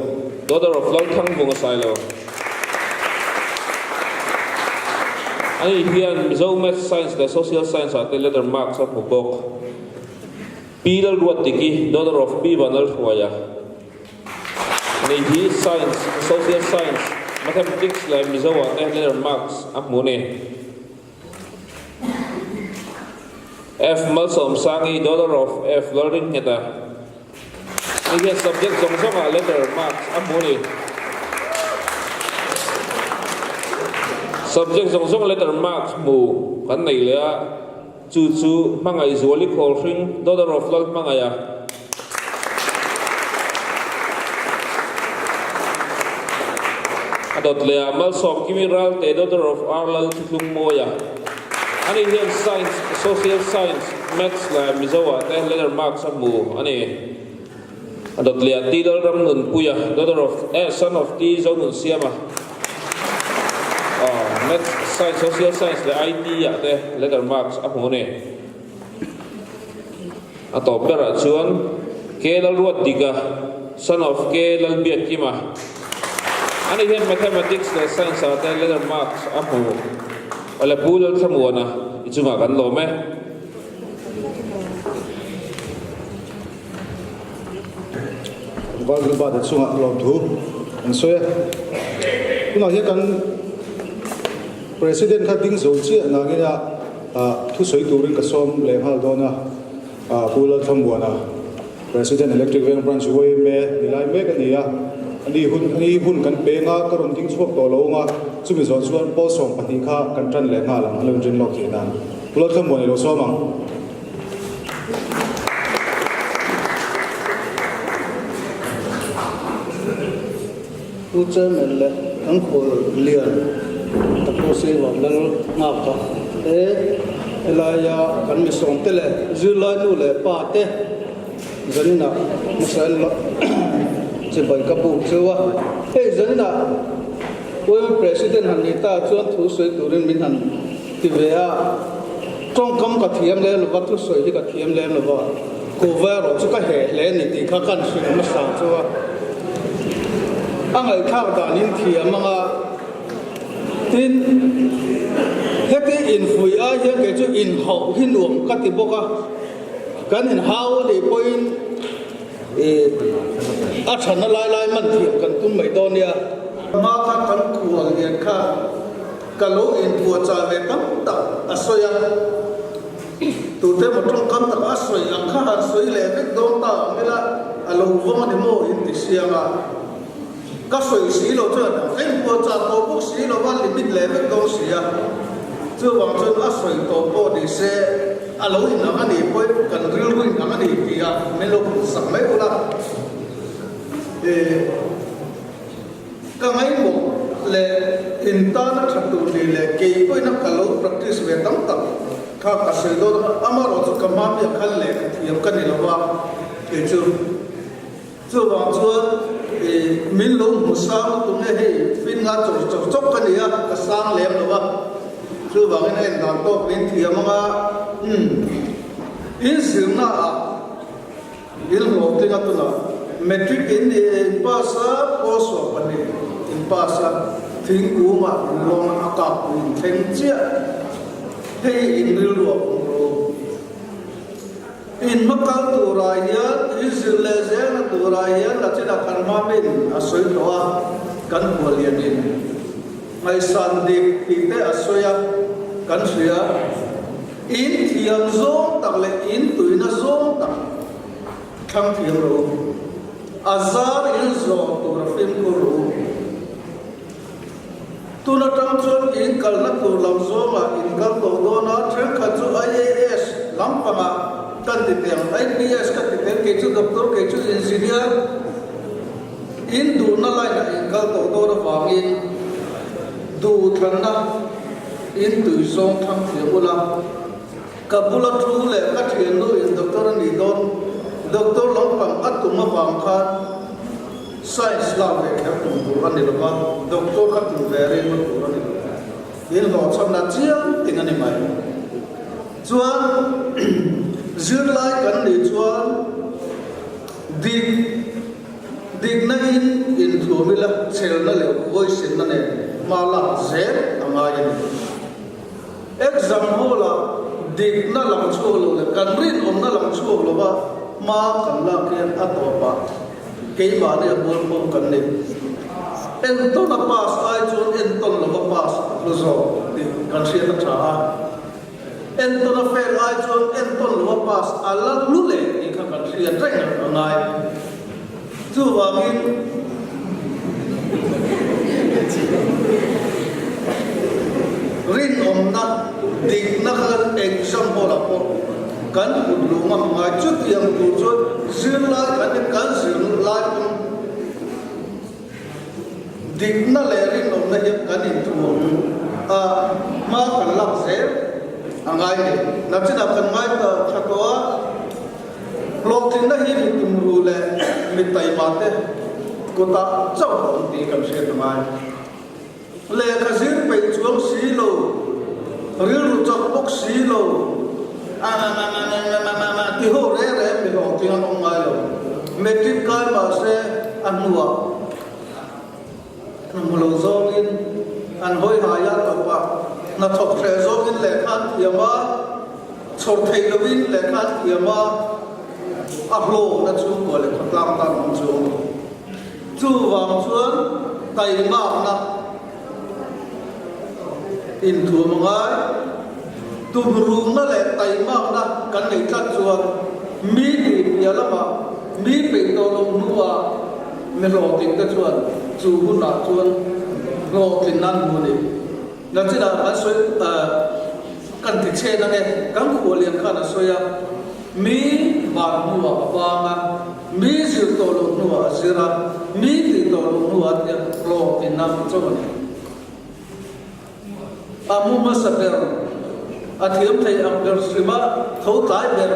S4: daughter of Lalthangvunga Sailo, ani hian Mizo Maths, Science leh Social Science ah te letter marks a hmu bawk. Pi Lalruatdiki, daughter of Pi Vanlalhruaia. Nei hi Science, Social Science, Mathematics leh Mizo ah te letter marks a hmu a ni. F Malsawmsangi, daughter of F Lalringheta. Hei hian subject zawng zawng ah letter marks a hmu a ni. Subject zawng zawng letter marks hmu kan nei leh a. Chu chu Hmangaihzuali Khawlhring, daughter of Lalhmangaiha. A dawt leh ah Malsawmkimi Ralte, daughter of R Lalthihlungmawia. Ani hian Science, Social Science, Maths leh Mizo ah te letter marks a hmu a ni. A dawt leh ah T Lalramnunpuia, daughter of eh son of T Zonunsiama. Maths, Science, Social Science leh IT ah te letter marks a hmu a ni. A tawp berah chuan K Lalruatdika, son of K Lalbiakkima, ani hian Mathematics leh Science ah te letter marks a hmu. Awle Pu Lalthlamuana i chungah kan lawm e.
S1: Val Gilbert-a chungah lawmthu an sawi a. Tunah hian kan President kha ding zo chiah nangin a thusawi turin ka sawm leh nghal dawn a, Pu Lalthlamuana, President Electric Veng Branch YMA ni lai mek a ni a. Ani hun ani hun kan peng a, ka rawn ding chhuak tawh lo ang a, chumi zawh chuan pawl 12 kha kan tan leh nghal ang a lo inrin lawk theih nan. Pu Lalthlamuana i lo sawm ang.
S5: Pu Chairman leh kan khawl lian Doctor Siva Lal nghak a he helaia kan misawmte leh zirlai nu leh pa te zaninah hmasa en chibai ka buk cheu a. Hei zaninah Women President han ni ta chuan thu sawi turin min han ti ve a, tawngkam ka thiam lem lova, thusawi hi ka thiam lem lova, kuhva erawh chu ka heh hle a ni tih kha kan hrilh hmasa chu a, a ngaihthlak danin thiam ang a, tin heti infuih ai hian kei chu inhauh hi nuam ka ti bawk a, kan inhau a nih pawhin ih a thana lai lai man thiam kan tum mai dawn nia. Hma kha kan kual lian kha. Ka lo inpuahchah ve tam tak a sawi a, tute emaw tawngkam tak a sawi ang kha han sawi leh vek dawn ta ang ila a lo vawng a ni maw in ti siang a, ka sawi si lo chuan ka inpuahchah tawh bawk si lo va limit leh vek dawn si a, chuvang chuan a sawi tawh pawh ni se a lo inang a nih pawhin kan rilru inang a ni tih a min lo phuhsak mai ula. Ka ngaihmawh leh in tana tha tur ni leh kei pawhin a ka lo practice ve tam tak kha ka sawi dawn a, amaherawh chu ka hma miah khan lehkha thiam ka ni lo va, kei chu chuvang chuan ih min lo hmu sang lutuk nge hei fin nga chawr chawr chawp ka ni a, ka sang lem lo va, chuvangin a en dan tawk min thiam ang a, umm in zirna ah. In hlawhtling a tunah Matric in in pass a, pawl 12 in pass a, thingkungah in lawng a kap pui in thleng chiah. Hei in rilru a awm ro. In hmakal turah hian in zir leh zelna turah hian Lachina kan hmamin a sawi tawh a, kan hmuh lianin ngaihsan dik tih te a sawi a, kan hria. In thiam zawng tak leh in tuina zawng tak thlang thiam rawh u. A zar in zawh tur a fimkhur rawh u. Tun atang chuan in kalna tur lam zawngah in kal tawh dawn a, thenkhat chu IAS lampangah kan ti teh ang, IPS ka ti teh ang, kei chu doctor, kei chu engineer, in duhna line ah in kal tawh dawn avangin duhthlanna, In tui zawng thlang thiam ula, ka bula thu leh ka thiannu in doctor a nih dawn, doctor lampang a tum avang khan science lak ve kher tum tur a ni lo va, doctor kha tum ve ringawt tur a ni lo. In hlawhchhamna chiang ting a ni mai. Chuan zirlai kan nih chuan dik Dikna in inthuam ila chelna leh huaisenna nen hma lak zel a ngai a ni. Exam hall-ah dikna lang chhuak lo leh kan rinawmna lang chhuak lova hma kan lak hian a tawpah keimahni a mualpho kan ni. Entawn a pass ai chuan entawn lova pass a hlu zawk tih kan hriat a tha a. Entawn a fail ai chuan entawn lo a pass a la hlu leh tih kha kan hriat reng a ngai. Chuvangin rinawmna, dikna kha kan exam hall ah pawh kan put luh ngam ngai. Chutiang tur chuan zirlai kan kan zirlai pawn Dikna leh rinawmna hian kan inthuam a, hma kan lak zel a ngai ni. Nachinah kan ngai ta tha tawh a, hlawhtlinna hi mi tumru leh mi taima te kutah chauh a awm tih kan hriat a ngai. Lehkha zir peih chuang si lo, rilru chak bawk si lo, a na na na na na na na ti ho reng reng mi hlawhtling an awm ngai lo. Matric kai mahse a hnuah hna hmu lo zawngin an hawi hai a tawp a. Hnathawk hreh zawngin lehkha an thiam a, chhawr theih lovin lehkha an thiam a, a hlawkna chhungkua leh khawtlang tan awm chuang lo. Chuvang chuan taimakna inthuam a ngai. Tumrumna leh taimakna kan neih tlat chuan mi tih piah lamah mi peih tawh loh hnuah mi hlawhtlingte chuan chu hunah chuan hlawhtlin nan hmu a ni. Nachinah kan sawi kan ti chhen ange, kan khualian khan a sawi a, mi van hnuah a vang a, mi zir tawh loh hnuah a zir a, mi tih tawh loh hnuah a tia hlawhtlin nan hmu chauh a ni. A mu hmasa ber, a thiam thei ang ber hrima tho tlai ber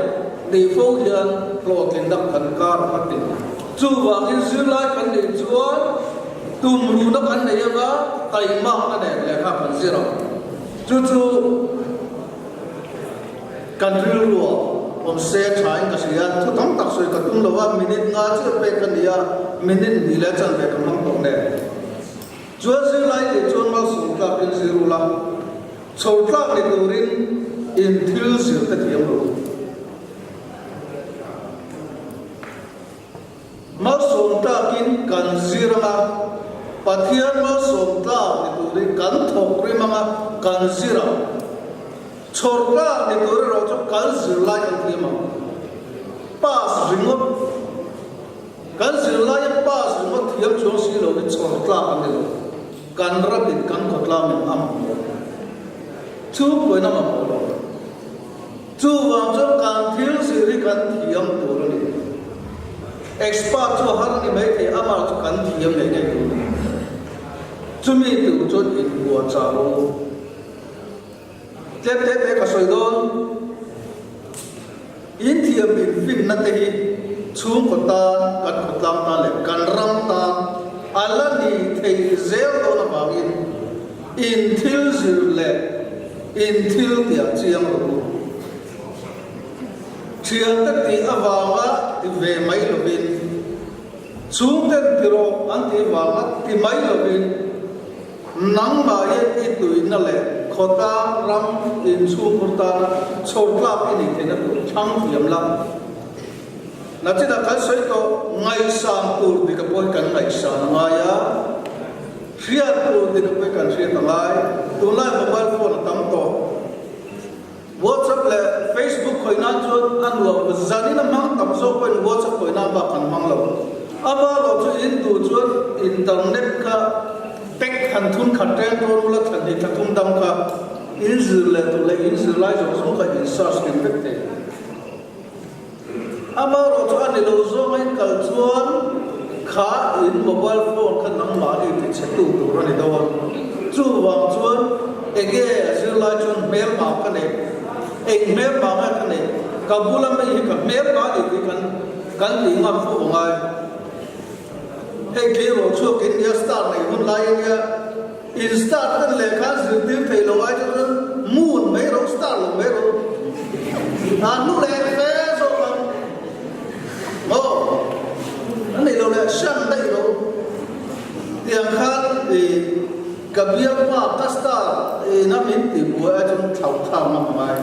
S5: nih fo hian hlawhtlinna kan kar a ti. Chuvangin zirlai kan nih chuan tumruhna kan nei anga taimakna nen lehkha kan zir ang. Chu chu kan rilruah awm se thain ka hria. Thu tam tak sawi ka tum lo a, minute nga chiah pek ka ni a, minute hnih leh chanve ka hmang tawh nen. Chuan zirlai nih chuan malsawm tlakin zir ula, chho tlak ni turin in thil zir te thiam lo. Malsawm tlakin kan zir anga, Pathian malsawm tlak ni turin kan thawk rim anga kan zir ang. Chhawr tlak ni tur erawh chu kan zirlai kan thiam ang. Pass ringawt. Kan zirlaia pass ringawt thiam chuang si lo hi chhawr tlak a ni lo. Kan ramin kan khawtlangin a mamawh. Chhungkuain a mamawh lo. Chuvang chuan kan thil zir hi kan thiam tur a ni. Expert chu a har a ni maithei, amah chu kan thiam ngei ngei tur a ni. Chumi tur chuan inbuah chah rawh u. Tlem te te ka sawi dawn. In thiam in finna te hi chhungkaw tan, kan khawtlang tan leh kan ram tan a la ni thei zel dawn avangin in thil zir leh in thil tiah chiang rawh u. Thiante tih avanga ti ve mai lovin, chhungten ti rawh an tih vanga ti mai lovin, Nangmah hian i tuina leh khawtlang ram inchhungkhur tana chhawr tlak i nih theihna tur thlang thiam la. Nachinah kan sawi tawh, ngaihsan tur dik a pawi kan ngaihsan a ngai a, hriat tur dik a pawi kan hriat a ngai. Tunlai mobile phone a tam tawh. WhatsApp leh Facebook khawih nan chuan a nuam, zanin a hmang tam zawk pawhin WhatsApp khawih nan bak kan hmang lo. A ba lo chu in duh chuan internet kha pack han thun khat reng dawn ula thla hnih thla thum dang kha in zir leh tur leh in zir lai zawng zawng kha in search kim vek thei. Amaherawh chu a ni lo zawng a in kal chuan kha in mobile phone kha nangmah hi ti chhe tu tur a ni deuh a, chuvang chuan enge a zirlai chuan hmelma ka nei, eng hmelma nge ka nei, ka bula mi hi ka hmelma ni tih kan kan tih ngam fo a ngai. Hei tleirawl chhuak in nia star nei hun lai a nia, in star ten lehkha an zirtir thei lo ai chuan moon mai ro star lo mai ro a nu leh fe zawk ang maw a nei lo leh hran daih lo tiang khan i ka bialpa ka star ina min tih buai ai chuan thlauh thlak ngam a ngai.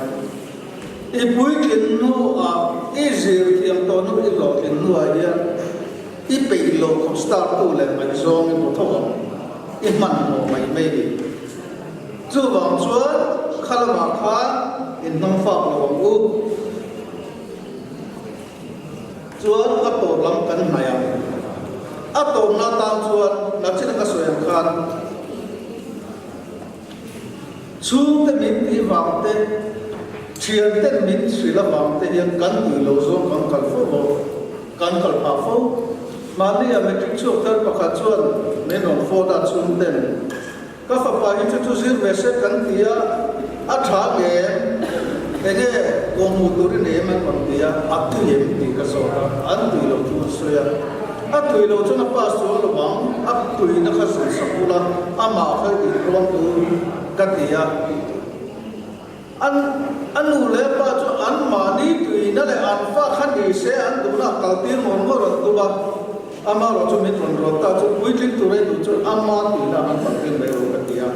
S5: I puitlin hnuah i zir thiam tawh hnu i hlawhtlin hnuah hian i peih loh khawp star tu leh ngaihzawng i hmu tho ang, i hmanhmawh mai mai ni. Chuvang chuan kha lamah khan inhnawm fak lo ang u. Chuan a tawp lam kan hnaih ang. A tawpna atan chuan nachin ka sawi ang khan, Chhungte min tih vang te, thianten min hrilh avang te hian kan tui lo zawng kan kal fo bawk, kan kal phah fo. Mahni a matric chhuak thar pakhat chuan min rawn phone a, chhungten ka fapa hi chu chu zir ve se kan ti a, a tha nge em? Enge kawhhmuh tur i nei em an rawn ti a, a tui em tih ka zawt a, an tui lo chu an sawi a. A tui lo chuan a pass chuang lo vang, a tuina kha zun sak ula, amah kha in rawn tur ka ti a. An a nu leh a pa chu an mahni tuina leh an fa kha ni se an duhna a kal tir ngawr ngawr an tum a, ama erawh chu min rawn rawn ta chu puitling tur a i duh chuan ama tuina an kal tir mai rawh ka ti a.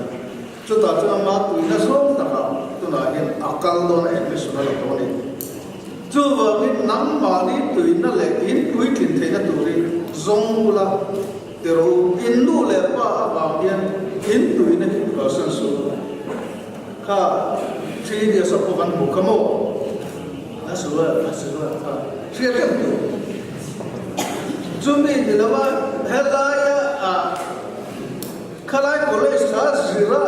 S5: Chutah chuan ama tuina zawng takah tunah hian a kal dawn a admission a la tawh a ni. Chuvangin nangmahni tuina leh in puitlin theihna turin zawng ula ti rawh u. In nu leh pa avang hian in tuina hi kalsan suh u. Kha Three Idiots ah pawh kan hmuh kha maw? A sual a sual kha hriat reng tur. Chumi ni lova helaia ah Khalai college kha zira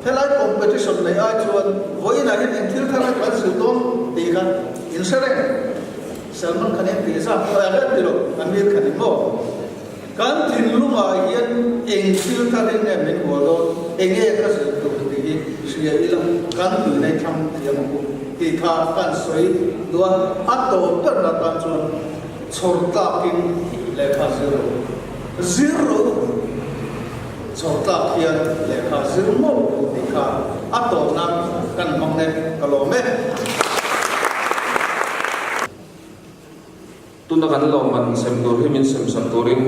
S5: helai competition nei ai chuan vawiinah hian eng thil thar kan zir dawn tih kha in hre reng. Salman Khan hian tih zat pawh a rem ti lo, Amir Khan in maw? Kan thinlungah hian eng thil thar in nge min hual dawn, eng nge ka zir tur tih hi hria ila kan tui nei thlang thiam ang u tih kha kan sawi duh a, a tawp berna tan chuan chhawr tlakin lehkha zir rawh u. Zir rawh u. Chhawr tlak hian lehkha zir mawlh rawh u tih kha a tawp nan kan hmang e, ka lawm e.
S4: Tuna kan lawmman sem tur hi min sem sak turin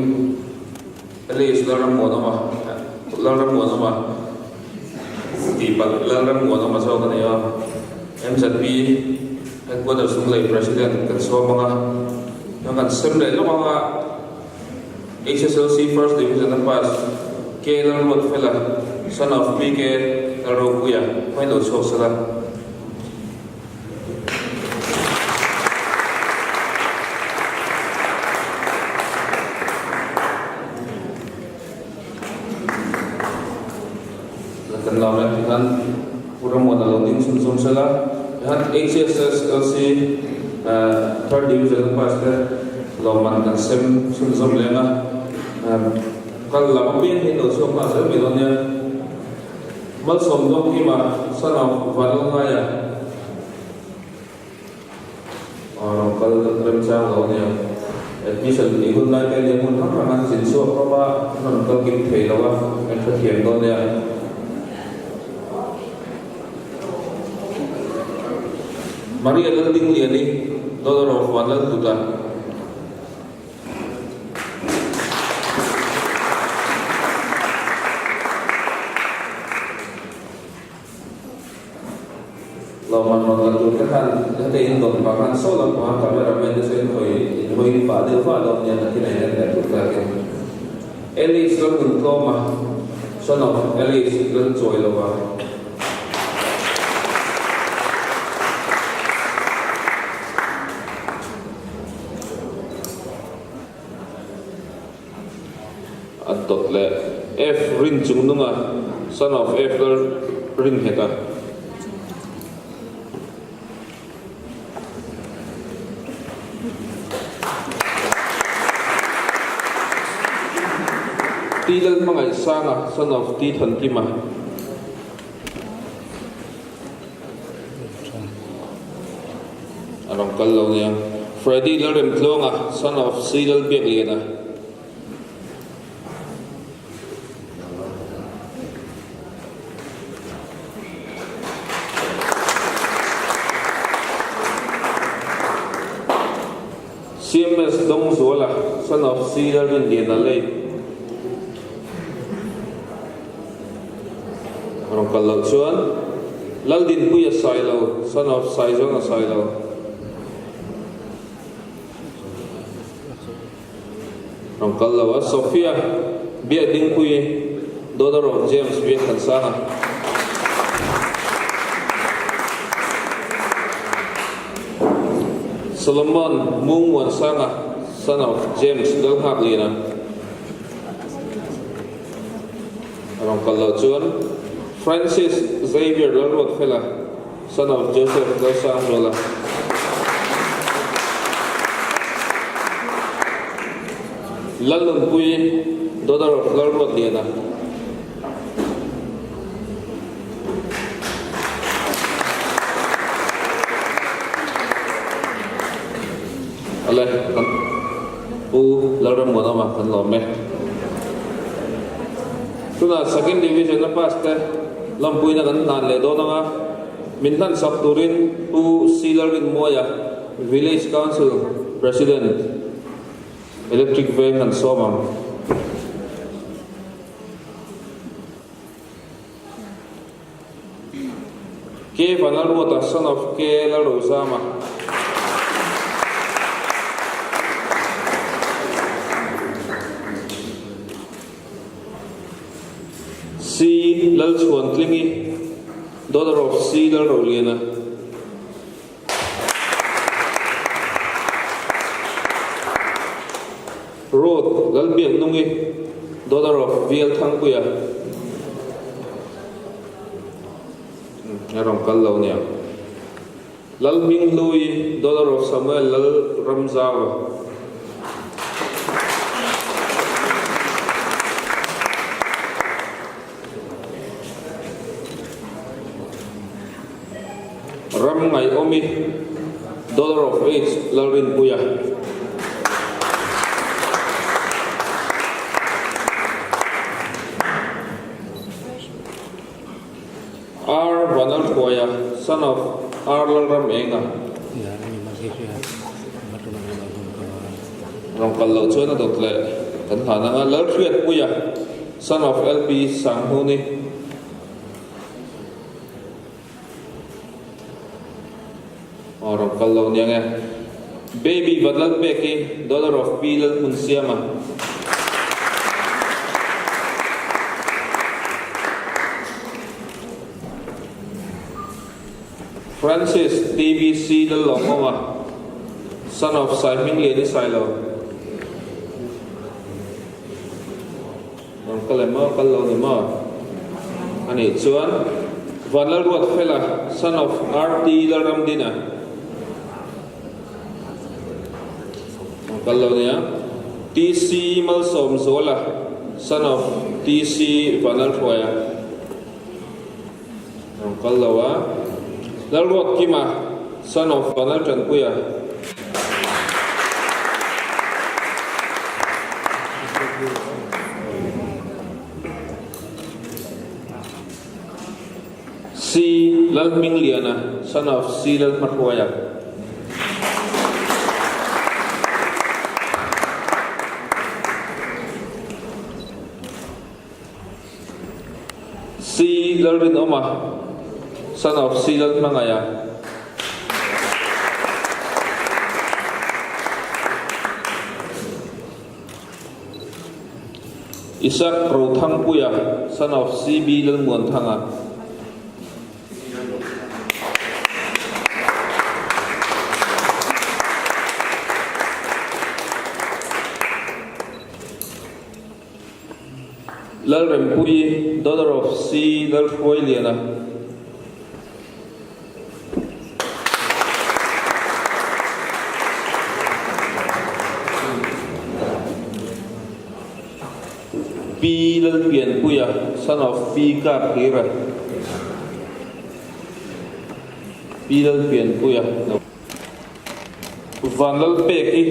S4: Alice Lalrammuanawma, Lalrammuanawma tih palh Lalrammuanawma zawk a ni a, MZP Headquarters Lunglei President kan sawm ang a, kan sem leh lawk ang a. HSLC First Division a pass K Lalruatfela, son of PK Lalropuia, hmai lo chhuak sela. Kan lam e tikhan Pu Rammuana lo ding chhunzawm sela. Tikhan HSSLC Third Division a pass te lawmman kan sem chhunzawm leng a. Kal lam apiang hi lo chhuak nghal zel mai dawn nia. Malsawm Dawngkima, son of Vanlalngaia. Rawn kal remchang lo ania. Admission tih hun lai te ania hmun hrang hrang an zin chhuak hlawm a, an rawn kal kim thei lo a, an hrethiam dawn ania. Maria Laldingliani, Dollar of Vanlalhluta. Lawmman rawn la tur te khan heta in dawn pah khan saw lampang a camera man te chu in hawi in hawi pah deuh vah dawn nia nakin a in en leh tur takin Alice Lalnuntlawma son of Alice Lalchawilova. A dawt leh F rin chung nunga son of F lal rin nghet a. T lal hmangaih sanga son of T Thankima. A rawn kal lo nia. Freddy Lalremtluanga, son of C Lalbiakliana. CMS Dawngzuala, son of C Lalrinliana late. Rawn kal loh chuan Laldinpuia Sailo, son of Saizawna Sailo. Rawn kal lo a, Sophia Biakdingpuii, daughter of James Biakthansanga. Solomon Mungmuansanga, son of James Lalnghaklina. Rawn kal loh chuan Francis Xavier Lalruatfela, son of Joseph Lalsangzuala. Lalnunpuii, daughter of Lalruatliana. Awle, kan Pu Lalrammuanawma kan lawm e. Tunah Second Division a pass te lawmpuina kan hlan leh dawn ang a, min hlan sak turin Pu C Lalrinmuaia, Village Council President, Electric Veng kan sawm ang. K Vanlalruata, son of K Lalrozama. C Lalchhuantlingi, daughter of C Lalroliana. Ruth Lalbiaknungi, daughter of VL Thangpuia. A rawn kal lo nia. Lalhminghlui, daughter of Samuel Lalramzaua. Ram Ngaihawmi, Daughter of H Lalrinpuia. R Vanlalhruaia, son of R Lalramenga. Rawn kal loh chuan a dawt leh kan hlan ang a, Lalhriatpuia, son of LP Sanghnuni. Aw rawn kal lo nia nge. Baby Vanlalpeki, daughter of Pi Lalhmunsiama. Francis TBC Lallawmawma, son of Saihmingliani Sailo. Rawn kal em maw? Kal lo ni maw? A nih chuan Vanlalruatfela, son of RT Lalramdina. Rawn kal lo nia. TC Malsawmzuala, son of TC Vanlalhruaia. Rawn kal lo a. Lalruatkima, son of Vanlaltanpuia. C. Lalhmingliana, son of C. Lalhmahruaia. C. Lalrinawma, son of C. Lalhmangaia. Isaac Rothangpuia, son of CB Lalmuanthanga. Lalrempuii, daughter of C. Lalhruailiana. Pi Lalpianpuia, son of Pi Karhlira. Pi Lalpianpuia. Vanlalpeki,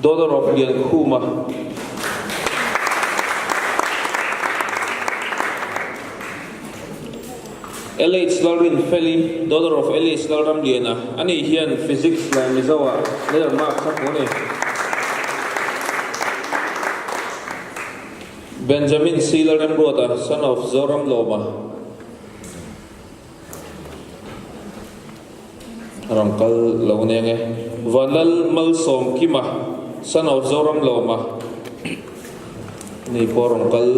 S4: daughter of Liankhuma. LH Lalrinfeli, daughter of LH Lalramliana, ani hian Physics leh Mizo-ah letter mark kha hmu a ni. Benjamin C. Lalremruata, son of Zoram Lawma. Rawn kal lo nia nge. Vanlal Malsawmkima, son of Zoram Lawma ni pawh rawn kal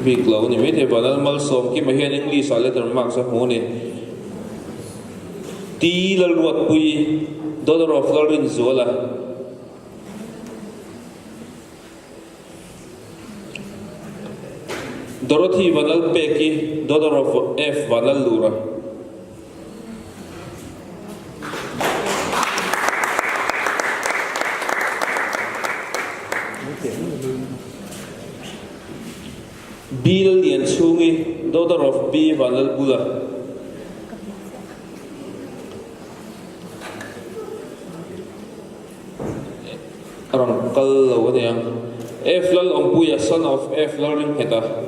S4: bik lo a ni maithei. Vanlal Malsawmkima hian English ah letter marks a hmu a ni. T Lalruatpuii, daughter of Lalrinzuala. Dorothy Vanlalpeki, daughter of F Vanlallura. B Lallianchhungi, daughter of B Vanlalbula. A rawn kal lo a nia. F Lalawmpuia, son of F Lalringheta,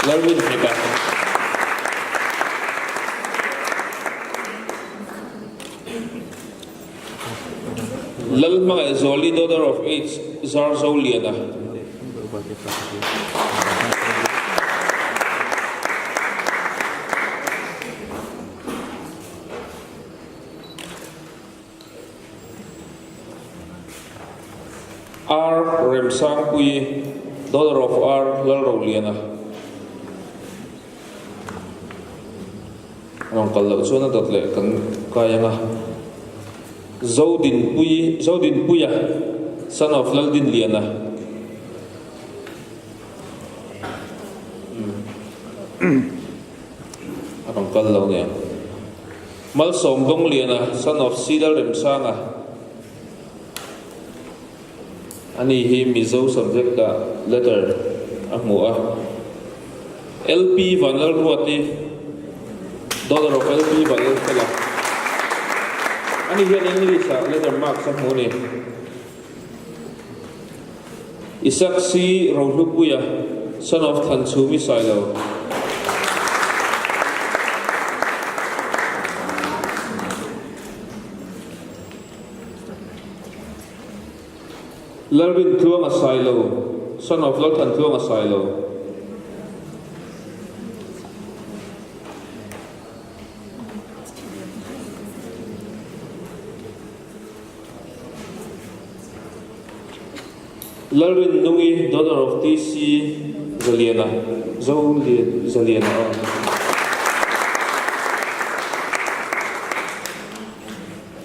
S4: Lalringheta. Lalhmangaihzuali, daughter of H Zarzoliana. R Remsangpuii, daughter of R Lalroliana. Rawn kal loh chuan a dawt leh kan kai ang a. Zodinpuii, Zodinpuia, son of Laldinliana. A rawn kal lo nia. Malsawm Dawngliana, son of C Lalremsanga. Ani hi Mizo subject ah letter a hmu a. LP Vanlalruati, daughter of LP Vanlalfela. Ani hian English ah letter marks a hmu a ni. Isaac C Rohlupuia, son of Thanchhumi Sailo. Lalrintluanga Sailo, son of Lalthantluanga Sailo. Lalrinnungi, daughter of TC Zaliana, Zolian Zaliana aw.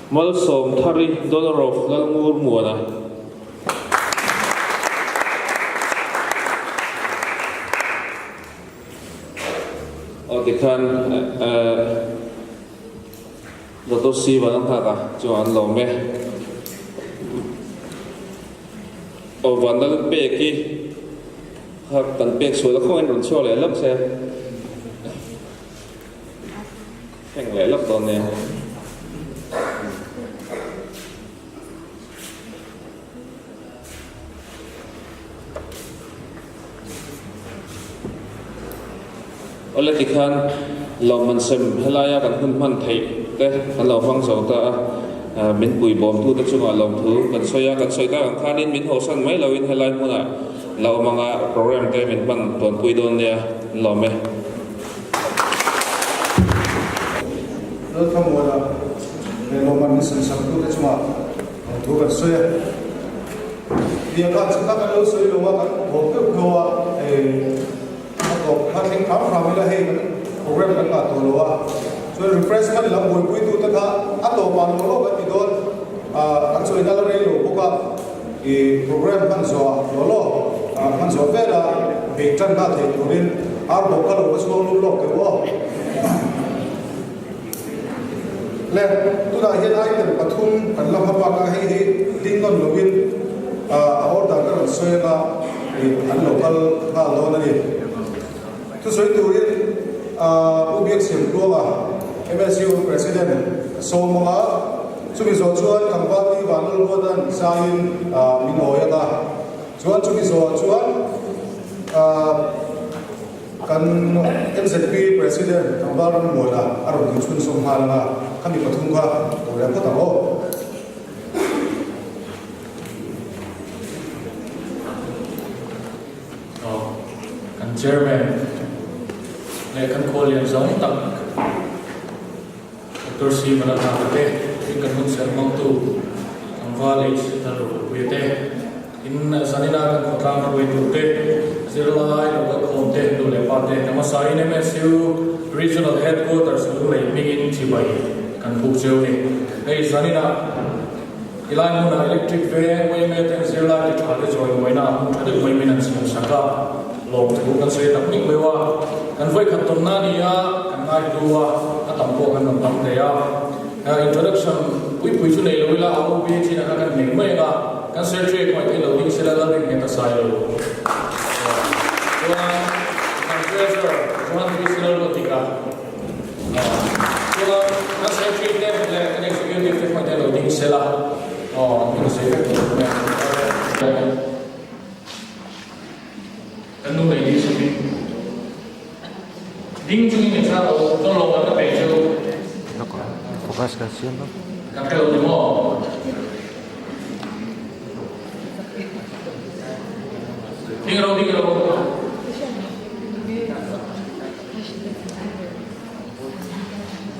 S4: Malsawmthari, daughter of Lalngurmuana. Aw tikhan eh. Doctor Siva an nghak a, chuan an lawm e. Aw Vanlal pek hi kha kan pek sual a khawngin rawn chhuak leh lawk se. Heng leh lawk dawn nia. Awle tikhan lawmman sem helaia kan hun hman theih te kan lo hmang zo ta a, min pui bawmtute chungah lawmthu kan sawi a, kan sawi tak ang khanin min hawsan mai loin helai hmunah la awm anga program te min hman tuanpui dawn nia an lawm e.
S1: Lalthamuana leh lawmman min sem saktute chungah Thu kan sawi a, biakah chhunga kan lo sawi lo a, kan haw deuh deuh a, hei a tawp kha thleng hram hram ila hei kan program kan ngah tawh lo a, chuan refreshment lam buaipui tute kha a tawpah lo lo kan ti dawn, kan sawi nal rei lo bawk a, ih program hman zawh lo lo hman zawh vel a beih tan nghal thei turin ar bawk kha lo va chhuang lum lawk teh u aw. Le, tunah hian item pathum kan la hma bak a, hei hi ding nawn loin a order ka rawn sawi anga an lo kal nghal dawn a ni. Thusawi turin Pu Biaksiamtluanga, MSU President sawm anga chumi zawh chuan tlangval Pi Vanlalruata'n zaiin min awi anga, chuan chumi zawhah chuan Kan MZP President Tlangval Rammuana a rawn inchhun sawm nghal ang a, khami pathum kha ko leh phawt ang aw.
S6: Aw, kan Chairman leh kan khualian zawng tak Doctor C. Malanaka te, tin kan hun serh hmangtu Tlangval H. Lalropuia te, tin zanina kan khawtlang hruaitute, zirlai local khawmte, nu leh pa te, ka hmasain MSU Regional Headquarters Lunglei hmingin chibai kan buk cheu ni. Hei zanina tilai hmunah Electric Veng yma ten zirlai ti tha te chawi muaina hmun tha deuh mai min an siam sak a, lawmthu kan sawi tak mek meuh a, kan vawikhat tawnna a ni a, kan ngaihlu a, a tam pawh kan rawn tam hle a. Introduction pui pui chu nei lo ila a OB chin anga kan nei mai ang a, kan secretary kawih theih lo ding sela Lalrin nghet a sai lo. Chuan kan treasurer Johan Priscilla Ruatika. Chuan kan secretary te leh kan executive te kawih theih lo ding sela aw an insawi vek tawh mai ang. Kan nu leh ni chungin ding chungin min chhang lo, chuan lawm an ka pe chu.
S7: Focus kan siam lo.
S6: Kan hre lo ni maw? Ding ro ding ro.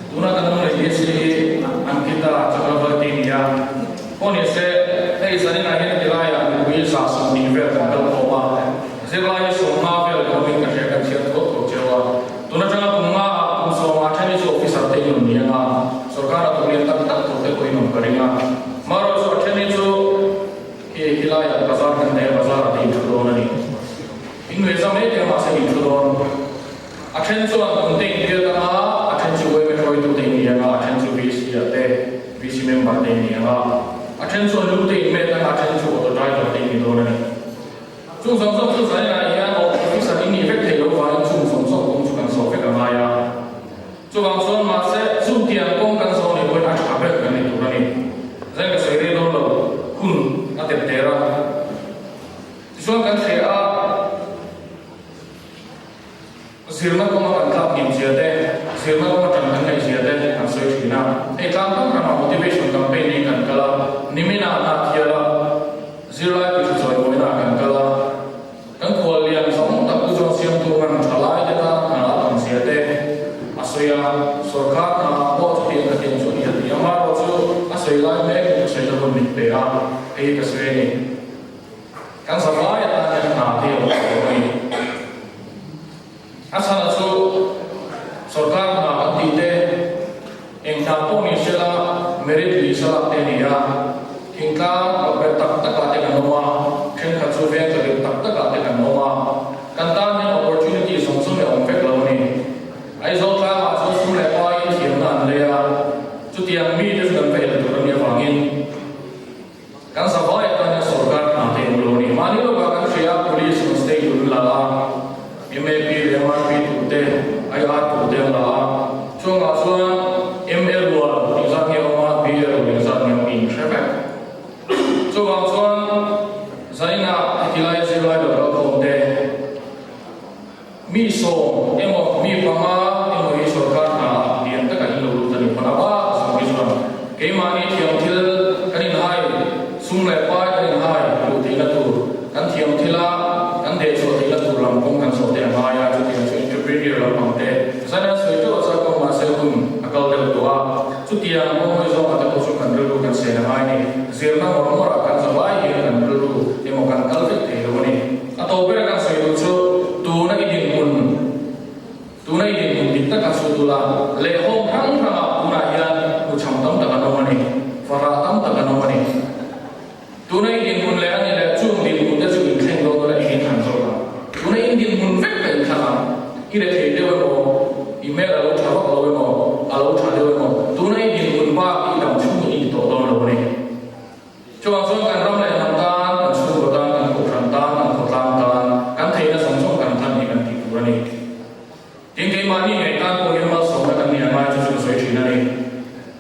S6: Tuna kan nu leh ni si Ankita Chakravarti nia. Pawh ni se, hei zanin ah hian tilaiah mipui. 120 vel kan kal khawm a, zirlai hi 50 vel kan awmin ka hria kan chhiar thuak thuak cheu a. Tun atanga kum nga ah kum sawmah then hi chu officer te in awm ni anga sorkar a tum lian tak tak tur te pawh in awm ka ring a. Marawh chu a then hi chu khi helaiah bazar kan nei a, bazar ah te in thu dawn a ni. In nuih zam em em mahse in thu dawn. A then chuan kum te in biak anga, a then chu yma hruaitu te in ni anga, a then chu VC ah te, VC member te in ni anga, a then chuan lu te in met anga, a then chu auto driver te in ni dawn a ni. Chung zawng zawng chu zainah hian aw officer in nih vek thei lo vangin chung zawng zawng kawng chu kan zawh vek a ngai a. Chuvang chuan mahse chung tiang kawng kan zawh nih pawhin a tha ber kan ni tur a ni. Zain ka sawi rei dawn lo, hun a tep der a. Tichuan kan hria a. Zirna kawnga kan tlak hnim zia te, zirna kawnga tan kan ngaih zia te kan sawi thin a. Hei tlang tam ramah motivation campaign in kan kal a, niminah hna thial a, zirlai tih thu chawimawina ah kan kal a, kan khuallian zawng tak u chuan siamtu man tha lai te tan hna a tam zia te a sawi a, sorkar hna ah pawh chutiang ka tiang chu a ni a ti a, amaherawhchu a sawi lai mek in ka sawi na hun min pe a, hei hi ka sawi a ni. Kan zavai atan hian hna te a awm tawh a ni. A chhan chu sorkar hna kan tih te, eng hna pawh ni sela merit list a lak te a ni a, thingtlang bakberh tak takah te kan awm a, thenkhat chu veng tla tak takah te kan awm a, kan tan hian opportunity zawng zawng hi a awm vek lo a ni. Aizawl tlangah chuan sum leh paiin thiamna an lei a, chutiang mite chu kan va el tur a nih avangin, Kan zavai atana sorkar hna te awm lo a ni. Mahni lawkah kan hria a, Police Constable an la a, MAP leh MRP tur te, IR tur te an la a. Chungah chuan ML rual engzat nge awm a, BL rual engzat nge awm in hre vek. Chuvang chuan zainah heti laia zirlai lo kalkhawm te, Mi sawm emaw mi panga emaw hi sorkar hna ah lian taka in lo lut a ni pawn a bak zawng hi chuan keimahni thiam thil kan inhai, sum leh pai kan inhai luh theihna tur, kan thiam thila kan dehchhuah theihna tur lam kawng kan zawh te a ngai a, chutiang chu entrepreneur lampang te zan an sawi teuh a chak kawng mahse hun a kal deuh tawh a, chutiang kawng hawi zawngah te pawh chu kan rilru kan sen a ngai ni, zirna ngawr ngawrah kan zawh lai hian kan rilru emaw kan kal vek thei lo a ni. A tawp ber kan sawi duh chu tuna i dinhmun, tuna i dinhmun dik taka chhut ula, lehhawm hrang hrangah tunah hian hmuchham tam tak an awm a ni, fahrah tam tak an awm a ni. Tuna i dinhmun leh a ni leh chung dinhmun te chu inthleng dawn ula eng in han zawk ang? Tuna in dinhmun vek ka inthlang ang, i rethei deuh emaw, i hmel a lo tha vak lo emaw, a lo tha deuh emaw, tuna i dinhmun bak i dam chhungin i ti tawh dawn lo a ni. Chuvang chuan kan ram leh hnam tan, kan chhungkaw tan, kan kohhran tan, kan khawtlang tan, kan theihna zawng zawng kan hlan hi kan tih tur a ni. Tin, keimahni ngei tan pawh hian malsawmna kan nih a ngai chu chu ka sawi thin a ni.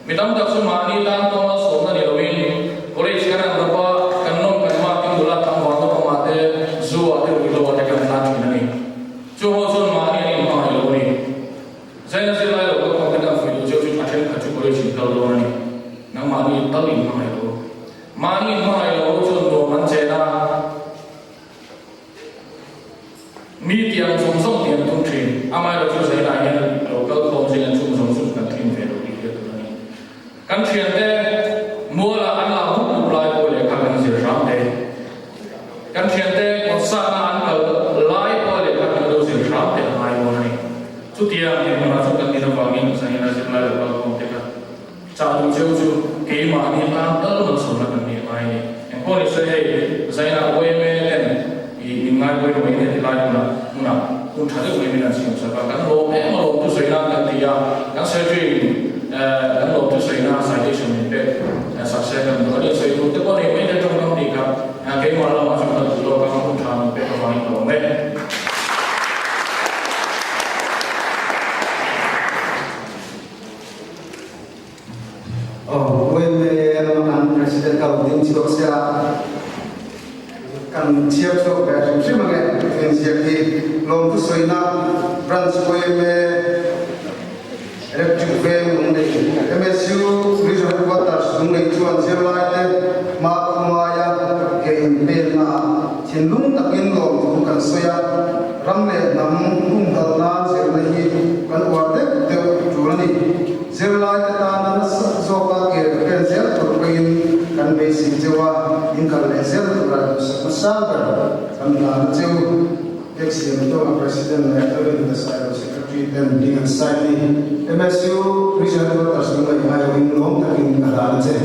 S6: Mi tam tak chu mahni tan pawh malsawmna ni loin college kan an rap a, kan nawm kan mah tin nula tlangval naupangah te, zu ah te, ruihhlo ah te kan hlan thin a ni. Chu ho chuan mahni an inhmangaih lo a ni. Zaina zirlai lo kal kawng te kan fuih duh cheu chu a thenkhat chu college in kal dawn a ni. Nangmahni tal in hmangaih lo. Mahni in hmangaih lo ho chuan nuam an chen a, mi tiang zawng zawng tih an tum thin. Amaherawhchu Zaina hian lo kal khawm zing an chung zawng zawng kan thin ve lo tih hriat tur a ni. Kan thiante mualah an lam hup hup lai pawh lehkha kan zir hram te, kan thiante kawtsana an kal lai pawh lehkha kan lo zir hram te a ngai dawn a ni. Chutiang dinhmunah chuan kan din avangin Zahina zirlai lo kalkhawm te kha chah duh cheu chu keimahni tan tal malsawmna kan nih a ngai a ni. Engpawh ni se hei Zahina YMA ten i min ngai pawimawhin heti lai hmunah hmunah hun tha deuh mai min an siam sak a, kan lawm em alawm chu sawi nan kan ti a, kan secretary in kan lawm chu sawi nan citation min pek sak se kan duh a ni. Sawi tur te pawh nei mai te tawngkam tih kha keimah lamah chuan kan duh lawk a, hun tha min pek avangin ka lawm e.
S2: Aw, YMA lama kan President ka lo ding chhuak sia, kan chhiar chhuak ve hrim hrim ange tun ziak hi lawmthu sawina Branch YMA Electric Veng Lunglei MSU Regional Headquarters Lunglei chuan zirlaite hma khawmaia ke inpelna ah thinlung takin lawmthu kan sawi a, ram leh hnam humhalh nan zirna hi kan uar deuh deuh tul a ni. Zirlaite tana nasa zawka ke pen zel tur pawhin kan beisei cheu a. In kal leh zel tura duhsakna sang ber kan hlan a cheu. Biaksiam Tawna President leh Lalrin Sailo Secretary ten hming an sign ni. MSU Regional Headquarters lung lei aiawhin lawm takin ka hlan a che.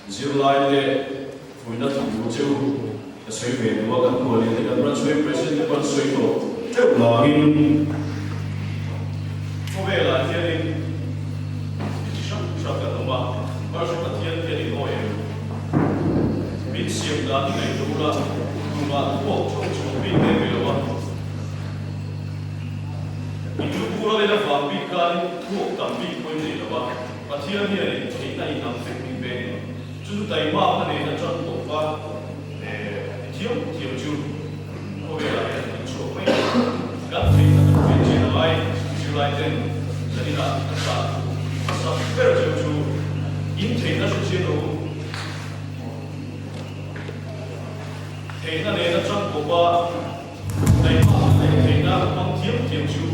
S6: Zirlai te fuihna thu chu ka sawi ve duh a, kan khuallian te kan branch veng president te pawh an sawi tawh teuh vangin khawvelah hianin mi chi hrang hrang kan awm a, Parsu Pathian hian in awi em? Min siam dan i ngaihtuah ula, tumah thuawk chhawk chhuak bik em ve lo a, in lubur a len avang bik khanin thuawk tam bik pawh in nei lo a. Pathian hian in theihna in ang vek min pe ni. Chu chu taima ka neihna tan tawp a, i thiam thiam chu khawvelah hian an chhuak mai a. Kan theihna kan ve chian a ngai, zirlai ten zaninah ka chah duh hmasa ber cheu chu in theihna hre chian lo u. Theihna nena tan tawp a, taima leh theihna hmang thiam thiam chu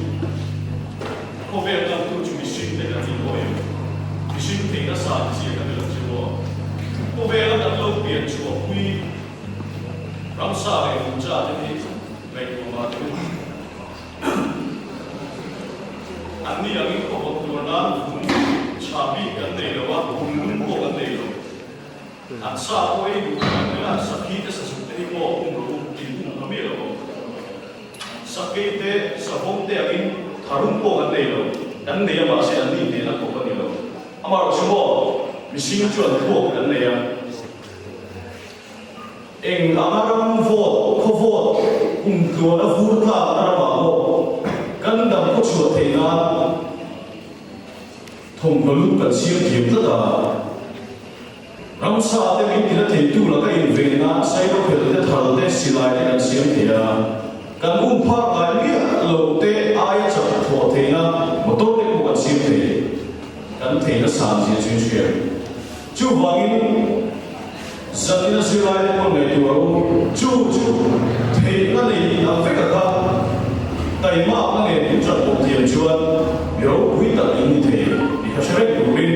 S6: Khawvel kaltu chu mihring te kan ni aw em? Mihring theihna sa an zia kan ni lo chu aw. Khawvela kan lo pian chhuah pui ramsa leh nungcha te hi ngaihtuah mah teh u. An ni angin khawvawt tuar nan vun tha bik kan nei lo a, vun lum pawh kan nei lo. An sa pawh ei duh kan nei a, sakhi te sazuk te hi maw um rawh u, in um kha miah lo ang. Sakei te, savawm te angin tharum pawh kan nei lo, kan nei a mahse an ni hnehna kawp a ni lo. Amaherawh chu maw, mihring chuan thluak kan nei a. Eng anga ram vawt, khaw vawt, kum tluan a vur tlak na ramah pawh kan dam khaw chhuah theih nan thawmhnaw lu kan siam thiam tlat a. Ramsa te min tina theitu laka inven nan sailo phel te, thal te, silai te kan siam thei a. Kan um phak ngai miah lo te aia chak thawh theihna motor te pawh kan siam thei. Kan theihna san zia chu in hria. Chuvangin zanina zirlai te pawh ngaihtuah rawh u, chu chu theihna nei in ang vek a kha taimakna nen in chan pawh thiam chuan mi ropui tak in ni thei tih kha hre reng turin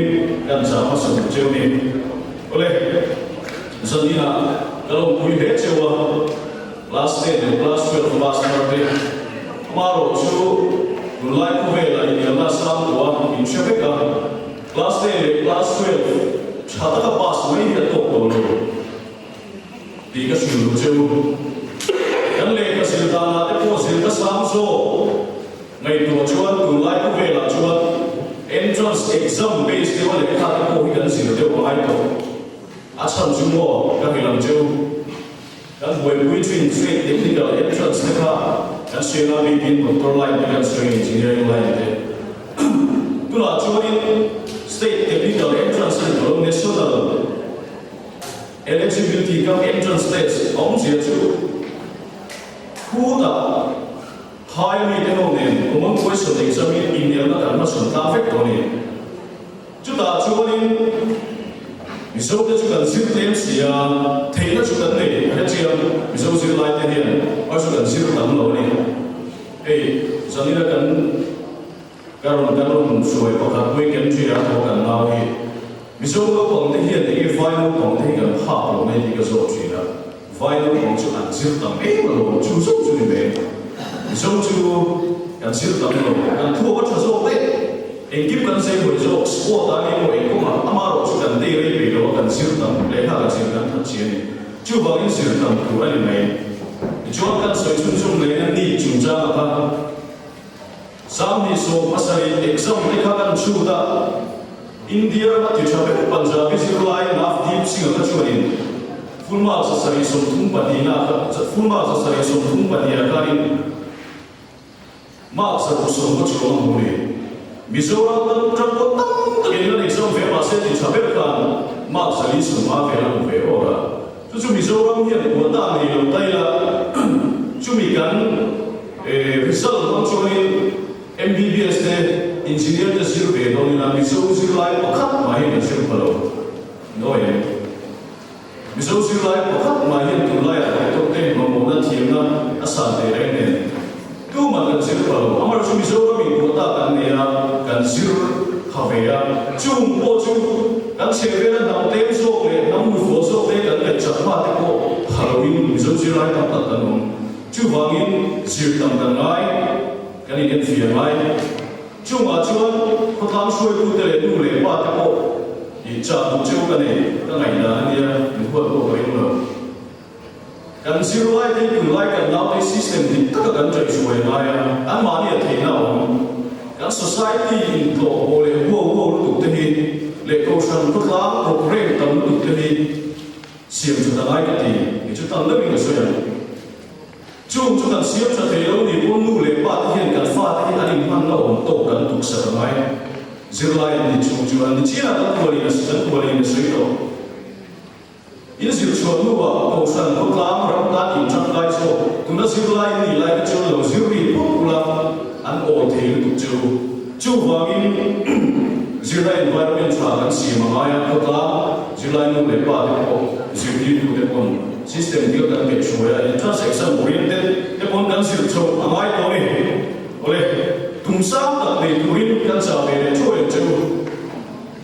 S6: kan chah hmasa duh cheu ni. Awle, zanina ka lawmpui hle cheu a, class ten leh class 12 pass thar te amaherawh chu tunlai khawvelah inelna sang tawh a in hre vek a, Class 10 leh class 12 tha taka pass mai hi a tawk tawh lo tih ka hrilh duh che u. Kan lehkha zir danah te pawh zir ka sang zawk. Ngaihtuah chuan tunlai khawvelah chuan entrance exam base deuha lehkha te pawh hi kan zir deuh a ngai tawh. A chhan chu maw ka hrilh ang che u. Kan buaipui thin state technical entrance te kha kan sawi a bikin doctor line te kan sawi engineering line te. Tunah chuanin state technical entrance a ni tawh lo national eligibility kam entrance test a awmzia chu khutah phai mite ho nen common question exam in inelna kan hmachhawn tlang vek tawh a ni. Chutah chuanin Mizote chu kan zir tlem si a, theihna chu kan nei a hetiang Mizo zirlaite hian a chu kan zir tam lo a ni. Hei zanina kan ka rawn kan rawn hruai pakhat weekend ria thaw kan nau hi Mizo naupangte hian enge vai naupangte hi kan phak lo mai tih ka zawt thin a, vai naupang chu an zir tam em alawm chu zawk chu ni mai. Mizo chu kan zir tam lo, kan thuak a tha zawk daih. Engkim kan zei hawi zawk, sport ah emaw eng kawngah amaherawh chu kan dei rei peih lo a, kan zir tam leh hna kan zir kan that chi a ni. Chuvangin zir tam tur a ni mai. Tichuan kan sawi chhun chhun lehna ni chungchanga kha Sanghnih 70 exam te kha kan chhut a, India rama ti tha ber Punjabi zirlai Navdeep Singh-a kha chuanin full marks 732 na kha full marks 732 ah khanin Mark 160 chuang a hmu ni. Mizoram tan tangkaw tam takin lan exam ve mahse ti tha ber khan mark 450 vel a hmu ve awr a. Chu chu Mizoram hian quota nei lo ta ila chumi kan result hmang chuanin MBBS te engineer te zir ve dawn ila Mizo zirlai pakhat mah hian kan zir pha lo. Nawi em? Mizo zirlai pakhat mai hian tunlaiah doctor te mamawhna thiamna a san ve reng nen tuman kan zir pha lo. Amar chu Mizoram in quota kan nei a, kan zir pha ve a. Chung pawh chu kan chhehvela hnam tlem zawk leh hnam hnufual zawk te kan ngaih chak hma te pawh pha loin Mizo zirlai tam tak kan awm. Chuvangin zir tam kan ngai, kan inenfiah ngai. Chungah chuan khawtlang hruaitute leh nu leh pa te pawh.
S8: I chah duh cheu ka nei, ka ngaihdan a nia, min huat pawh ka ring lo. Kan zirlai te tunlai kan naute system dik taka kan ṭaihhruai a ngai a, anmahni a theihna a awm. Kan society intlawh pawh leh huau huau lutuk te hi leh kohhran khawtlang programme tam lutuk te hi siam ṭhat a ngai ka ti, ni chu tam deuhin ka sawi ang. Chung chu kan siam ṭha thei lo ni pawn nu leh pa te hian kan fate hi an inhmanna awm tawk kan tuksak a ngai. Zirlai an nih chung chu an ni chiah a, kan kualin a kan kualin a sawi tawh. In zirchhuah hnuah Kohhran khawtlang ram tan in tangkai zawk tuna zirlai in nih lai te chuan lo zir ri phawt ula an awl thei lutuk chu. Chuvangin zirlai environment tha kan siam a ngai a, khawtlang zirlai nu leh pa te pawh zirtirtu te pawn system thil kan keih hruai a, entrance exam oriented te pawn kan zir chhoh a ngai tawh a ni. Awle, tum sang tak nei turin kan chah ve leh thuai ang che u.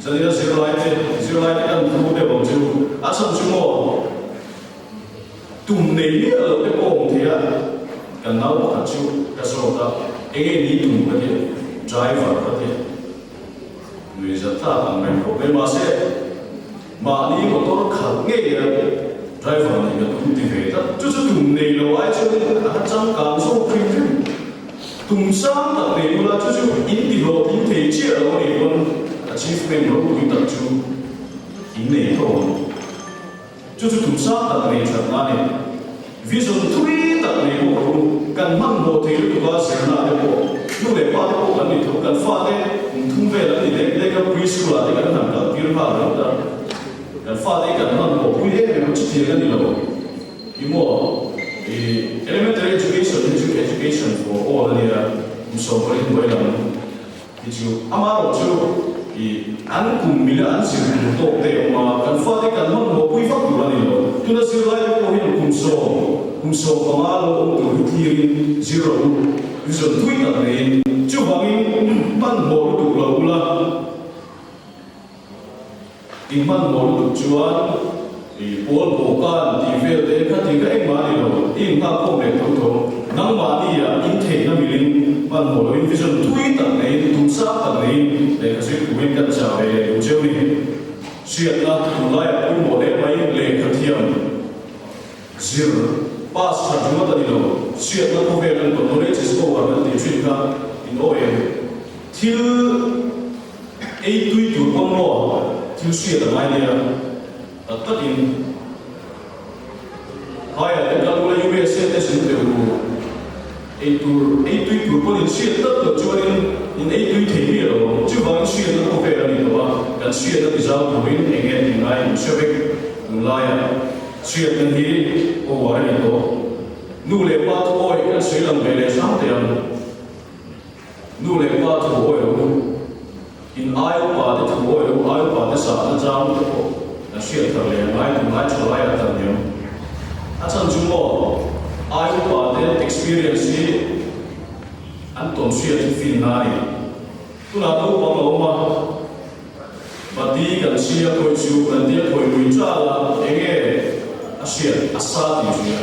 S8: Zanina zirlaite, zirlaite kan thu deuh ang chu. A chhan chu maw? Tum nei miah loh te pawh awm thei a, kan nau pakhat chu ka zawt a, enge ni tum ka ti a, driver ka ti a, nui zat tlak ang reng khawp mai. Mahse, mahni motor khalh ngei a driver nih ka tum ti ve tlat. Chu chu tum nei lo ai chuanin a changkang zawk hrim hrim. Tum sang tak nei ula chu chu in ti hlawhtling thei chiah lo a nih pawn achievement ropui tak chu in nei tho ang. Chu chu tum sang tak nei that na a ni. Vision thui tak nei bawk rawh u. Kan hmanhmawh thei lutuk a zirna te pawh nu leh pa te pawh kan ni tho. Kan fate kum thum vel an ni lek lek a preschool ah te kan han kal tir nghal reuh ta. Kan fate hi kan hmanhmawh pui em em a chutiang a ni lo. I maw? I elementary education hi chu education for all a nia, kum sawmkawlh in buai lam hi chu amaherawh chu i an kum mila an zir tur tawk te a awm a, kan fate kan hmanhmawh pui vak tur a ni lo. Tuna zirlai te pawh hian kum sawm, kum 15 lo awm tur hi thlirin zir rawh u, vision thui tak neiin. Chuvangin hmanhmawh lutuk lo ula. I hmanhmawh lutuk chuan i pawl bawhkan tih vel te kha ti ka engmah a ni lo, i inghak khawm leh tho tho. Nangmahni ah in theihna milin hmanhmawh loin vision thui tak neiin, tum sang tak neiin lehkha zir turin kan chah ve leh duh cheu ni. Hriatna tunlaiah pawimawh hle mai lehkha thiam zir pass that ringawt a ni lo. Hriatna khawvel an tawn knowledge is power kan tih thin kha in awi em? Thil. Ei tui tur pawn maw thil hriat a ngai nia tak takin Haiah te kal ula USA te zin teuh ru ei tur ei tui tur pawn in hriat tlat loh chuanin in ei tui thei miah lo ang chuvangin hriatna khawvel a ni tawh a kan hriatna ti zau turin eng nge tih ngai in hre vek tunlaiah hriatna hi power a ni tawh nu leh pa thu awih kan sawi lang ve leh hram teh ang. Nu leh pa thu awi lo u, in ai upa te thu awi lo u, ai upa te sahna chang te pawh kan hriat thar leh a ngai tunlai tha lai a tan hiam. A chhan chu maw, ai upa te experience hi an tawn hriat hi fin na a ni. Tunah naupang a awm a, Bati kan chhia khawi chu kan tia khawi lui chal a, enge a hriat a sa tih hria.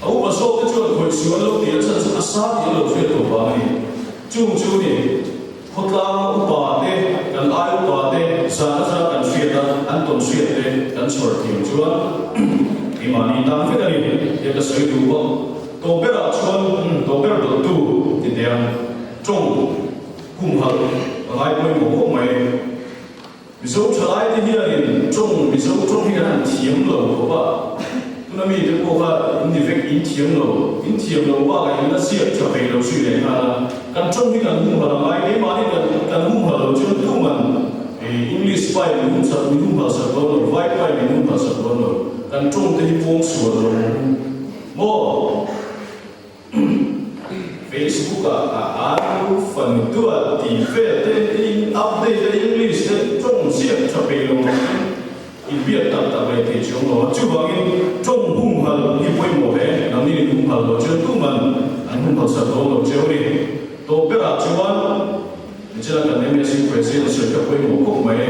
S8: A upa zawkte chuan khawih suh an lo ti a, chhan chu a sa tih an lo hriat tawh vang a ni. Chung chu ni, khawtlanga upa te, kan ai upa te, zan atanga kan hriat a, an tawn hriat te kan chhawr thiam chuan keimahni tan vek a ni tia ka sawi duh bawk. Tawh berah chuan tawh ber dawttu ti teh ang, tawng humhalh a ngai pawimawh khawp mai. Mizo thalaite hianin tawng Mizo tawng hi kan han thiam lo khawp a, tuna mite pawh kha in ni vek in thiam lo, in thiam lo bakah in la ziak tha ve lo zui leh nghal a, kan tawng hi kan humhalh a ngai keimahni kan kan humhalh lo chuan tuman English pai min humsak min humhalh sak dawn lo, vai pai min humhalh sak dawn lo, kan tawng te hi pawng sual lo maw? Facebook ah a anu fanu duat tih vel te in update a English te tawng ziak tha pe lo ang in biak tak tak leh thei chiang lo a, chuvangin tawng humhalh hi pawimawh hle, nangni in humhalh loh chuan tuman an humhalh sak dawn lo cheu a ni. Tawp berah chuan nichina kan MSU President sawi kha pawimawh khawp mai,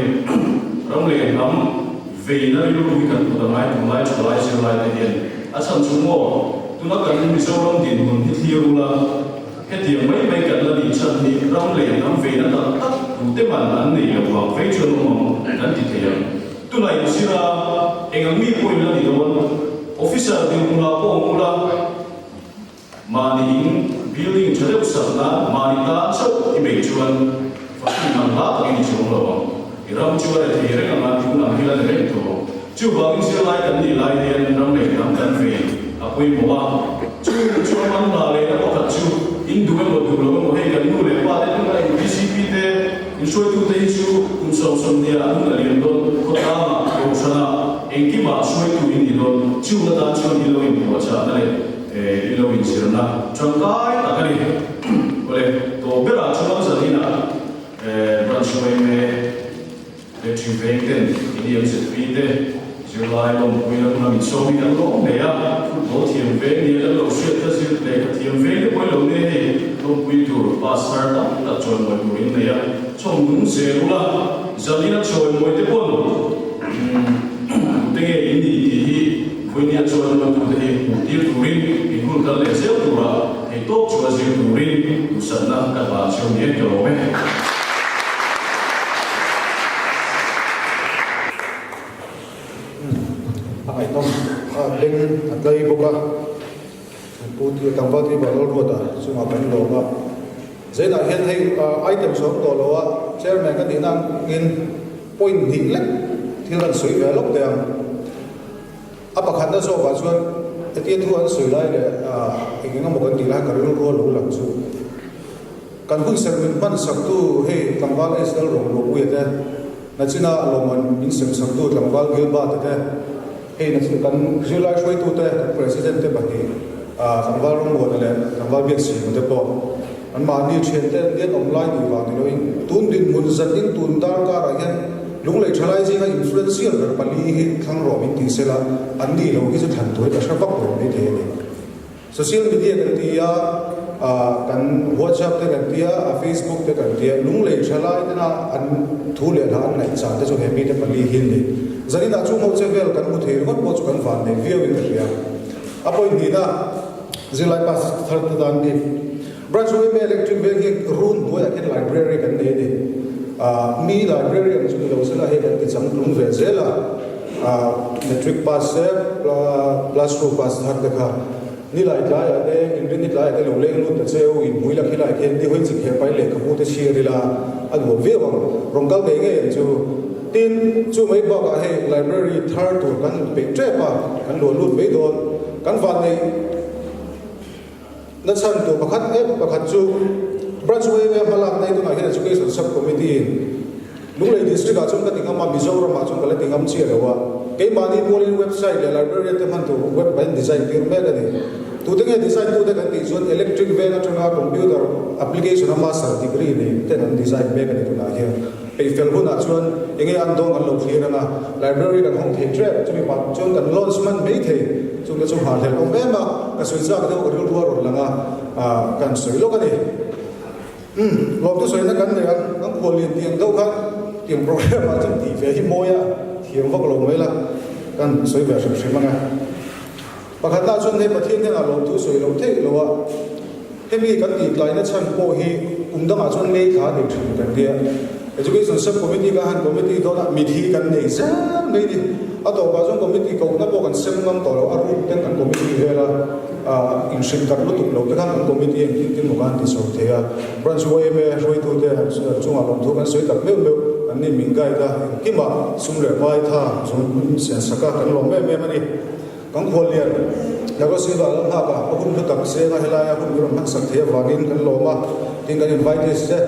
S8: ram leh hnam veina rilru hi kan put a ngai tunlai thalai zirlai te hian a chhan chu maw tuna kan Mizoram dinhmun hi thlir ula hetiang mai mai kan la nih chhan hi ram leh hnam veina tak tak. Tute man an nei lo vang vei chuan awm ang kan ti thei ang. Tunah inzir a, eng ang mi pawhin la ni dawn? Officer dinhmunah pawh awm ula, mahni in building tha deuh sak nan mahni tan chauh i beih chuan fahrin ang hla takin i chuang lo ang. I ram chu a re thei reng ang a, tun ang hi la ni reng tawh ang. Chuvangin zirlai kan nih lai hian ram leh hnam kan vei a pawimawh a, chu chu a man hna lehna pakhat chu in duh emaw duh lo emaw hei kan nu leh pa te tunah in BCP te in hruaitute hi chu kum 70 ah hun a liam dawn khawtlangah kohhranah engkimah hruaitu in ni dawn chung atan chuan in lo inpuahchahna leh in lo inzirna tangkai tak a ni. Awle tawh berah chuan zaninah branch yma Electric veng ten NEMZP te zirlai lawmpuina huna min sawmin an lawm hle a, football thiam veng nia kan lo hriat ka zir leh ka thiam veng te pawhin lo ne hei lawmpui tur pass thar tam tak chawimawi tur in nei a, chawm nung zel ula zalina chawimawi te pawn tute nge in nih tih hi vawinia chawimawi tute hi hmuh tir turin in hun kal leh zel tura thei tawp chu a zir turin duhsakna ka hlan cheu ni e ka lawm e.
S1: A ngaihnawm a beng a tlai bawk a, Pu Tlangval Tuiba Lalruata chungah kan lawm a. Zainah hian hei item sawi awm tawh lo a, Chairman ka nihna angin point hnih lek thil an sawi ve lawk teh ang. A pakhatna zawkah chuan hetia thu an sawi lai leh eng eng emaw kan tih lai ka rilru a lo lang chu. Kan hun serh min hman saktu hei tlangval Esdal Rawngluapuia te, Nachina Lawman min sem saktu tlangval Gilbert-a te, hei nachin kan zirlai hruaitute kan President te pahnih tlangval Rawngmuana leh tlangval Biaksimu te pawh anmahni thiante an lian awm lai nih vang ni loin tun dinhmun zatin tun darkarah hian Lunglei thalai zinga influential ber pali hi thlang rawh min tih sela an nih loh hi chu thlan tuai ka hre vak lo mai thei a ni. Social media kan ti a, kan WhatsApp te kan ti a, Facebook te kan ti a, lunglei tha lai tena an thu leh hla an ngaihchah te chu he mite pali hi an ni. Zaninah chu hmawlh che vel kan hmu thei ringawt pawh chu kan van nei viau in ka hria. A point hnihna, zirlai pass thar te tan bik. Branch yma Electric Veng hi run hnuaiah khian library kan nei a ni. Mi library ang chu ni lo sela hei kan ti changtlung ve zel a. Matric pass se plus two pass thar te kha nilai tlaiah te inrinni tlaiah te lo leng lut ta cheu in hmui la khilai khian ni hawi chi kher pai lehkhabu te chhiar ila a nuam viau ang rawn kal ngei ngei ang chu. Tin, chu mai bakah hei library thar tur kan peih tep a, kan luah lut mai dawn. Kan vanneih na chhan tur pakhat em pakhat chu Branch yma hmalak nei tunah hian Education Sub Committee in Lunglei District ah chuan ka ti ngam a, Mizoram ah chuan ka la ti ngam chiah lo a. Keimahni pualin website leh librarian te hman tur web kan design tir mek a ni. Tute nge design tute kan tih chuan electric veng atanga computer application a master degree nei ten an design mek a ni tunah hian. Peihfel hunah chuan enge an dawn kan lo thlir anga library kan hawng thei tep chumi pah chuan kan launch hman mai thei. Chungte chu nghahhlelh awm em a, ka sawi chak deuh ka rilru a rawn lang a, kan sawi lawk a ni. Umm, lawmtu sawina kan nei a, kan khuallian tiang deuh kha tiang program ah chuan tih ve hi mawi a, thiam vak lo mai la, kan sawi ve hrim hrim ang e. Pakhatna chuan hei Pathian hnenah lawmtu sawi loh theih lo a, hemi kan tih tlaina chhan pawh hi kum dangah chuan May thla a nei thin kan tia. Education Sub Committee kha han committee dawn a, mithi kan nei zel mai ni. A tawpah chuan committee kohna pawh kan sem ngam tawh lo, a ruk ten kan committee vel a. Inhrilh tak lutuk lo te khan kan committee engtin tin maw khan ti chho thei a, branch yma hruaitute an chungah lawmthu kan sawi tak meuh meuh, an ni min guide a, engkimah sum leh vai tha zung sian sak a kan lawm em em a ni. Kan khuallian Laro Silva a lo nghak a, a hun hlu tak zenga helaia hun min rawn hman sak thei avangin kan lawm a, tin kan invitees te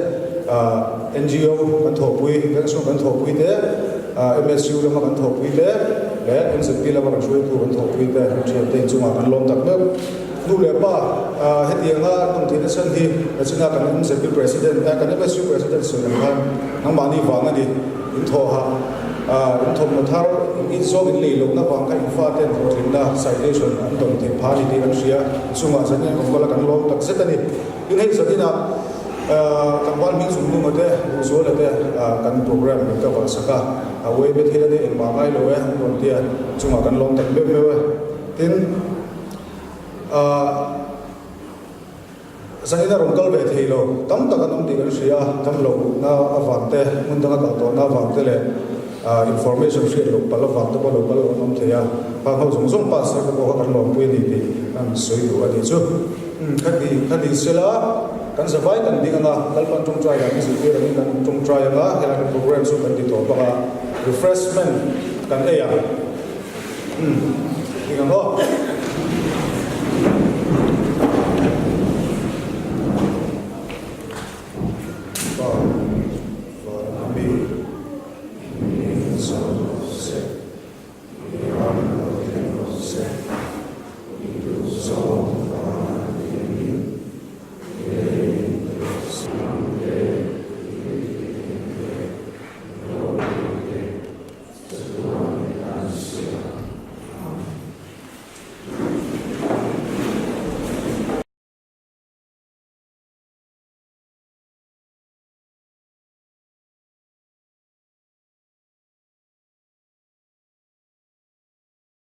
S1: NGO kan thawhpui, Vengchhung kan thawhpui te, MSU lama kan thawhpui te leh MZP lama kan hruaitu kan thawhpui te thiante inchungah kan lawm tak meuh. Nu leh pa hetianga tum theihna chhan hi nachina kan MZP President kan MSU President sawi ang khan nangmahni vang a ni. In thawhah in thawmhnaw thar in zawng in lei lohna vang kha in faten hlawhtlinna citation an dawn theih phah a ni tih kan hria. Chungah zanin an awm kal a kan lawm tak zet a ni. Tin hei zaninah Tlangval hming chung hnunga te, Duhzuala te kan program min cover sak a, a uai bet hian a ni engmah ngai lo e an rawn ti a, chungah kan lawm tak meuh meuh e. Tin, Zanin a rawn kal ve thei lo, tam tak an awm tih kan hria a, damlohna avang te, hmun danga kal tawhna avang te leh information hriat loh palh avang te pawh lo kal an awm thei a, khang ho zawng zawng pass te pawh kha kan lawmpui a ni tih an sawi duh a nih chu. Khati khati sela kan zavai kan ding anga Lalpan tawngtai lah min zirtir angin kan tawngtai anga helai kan program chu kan ti tawp ang a, refreshment kan ei ang. Ding ang aw.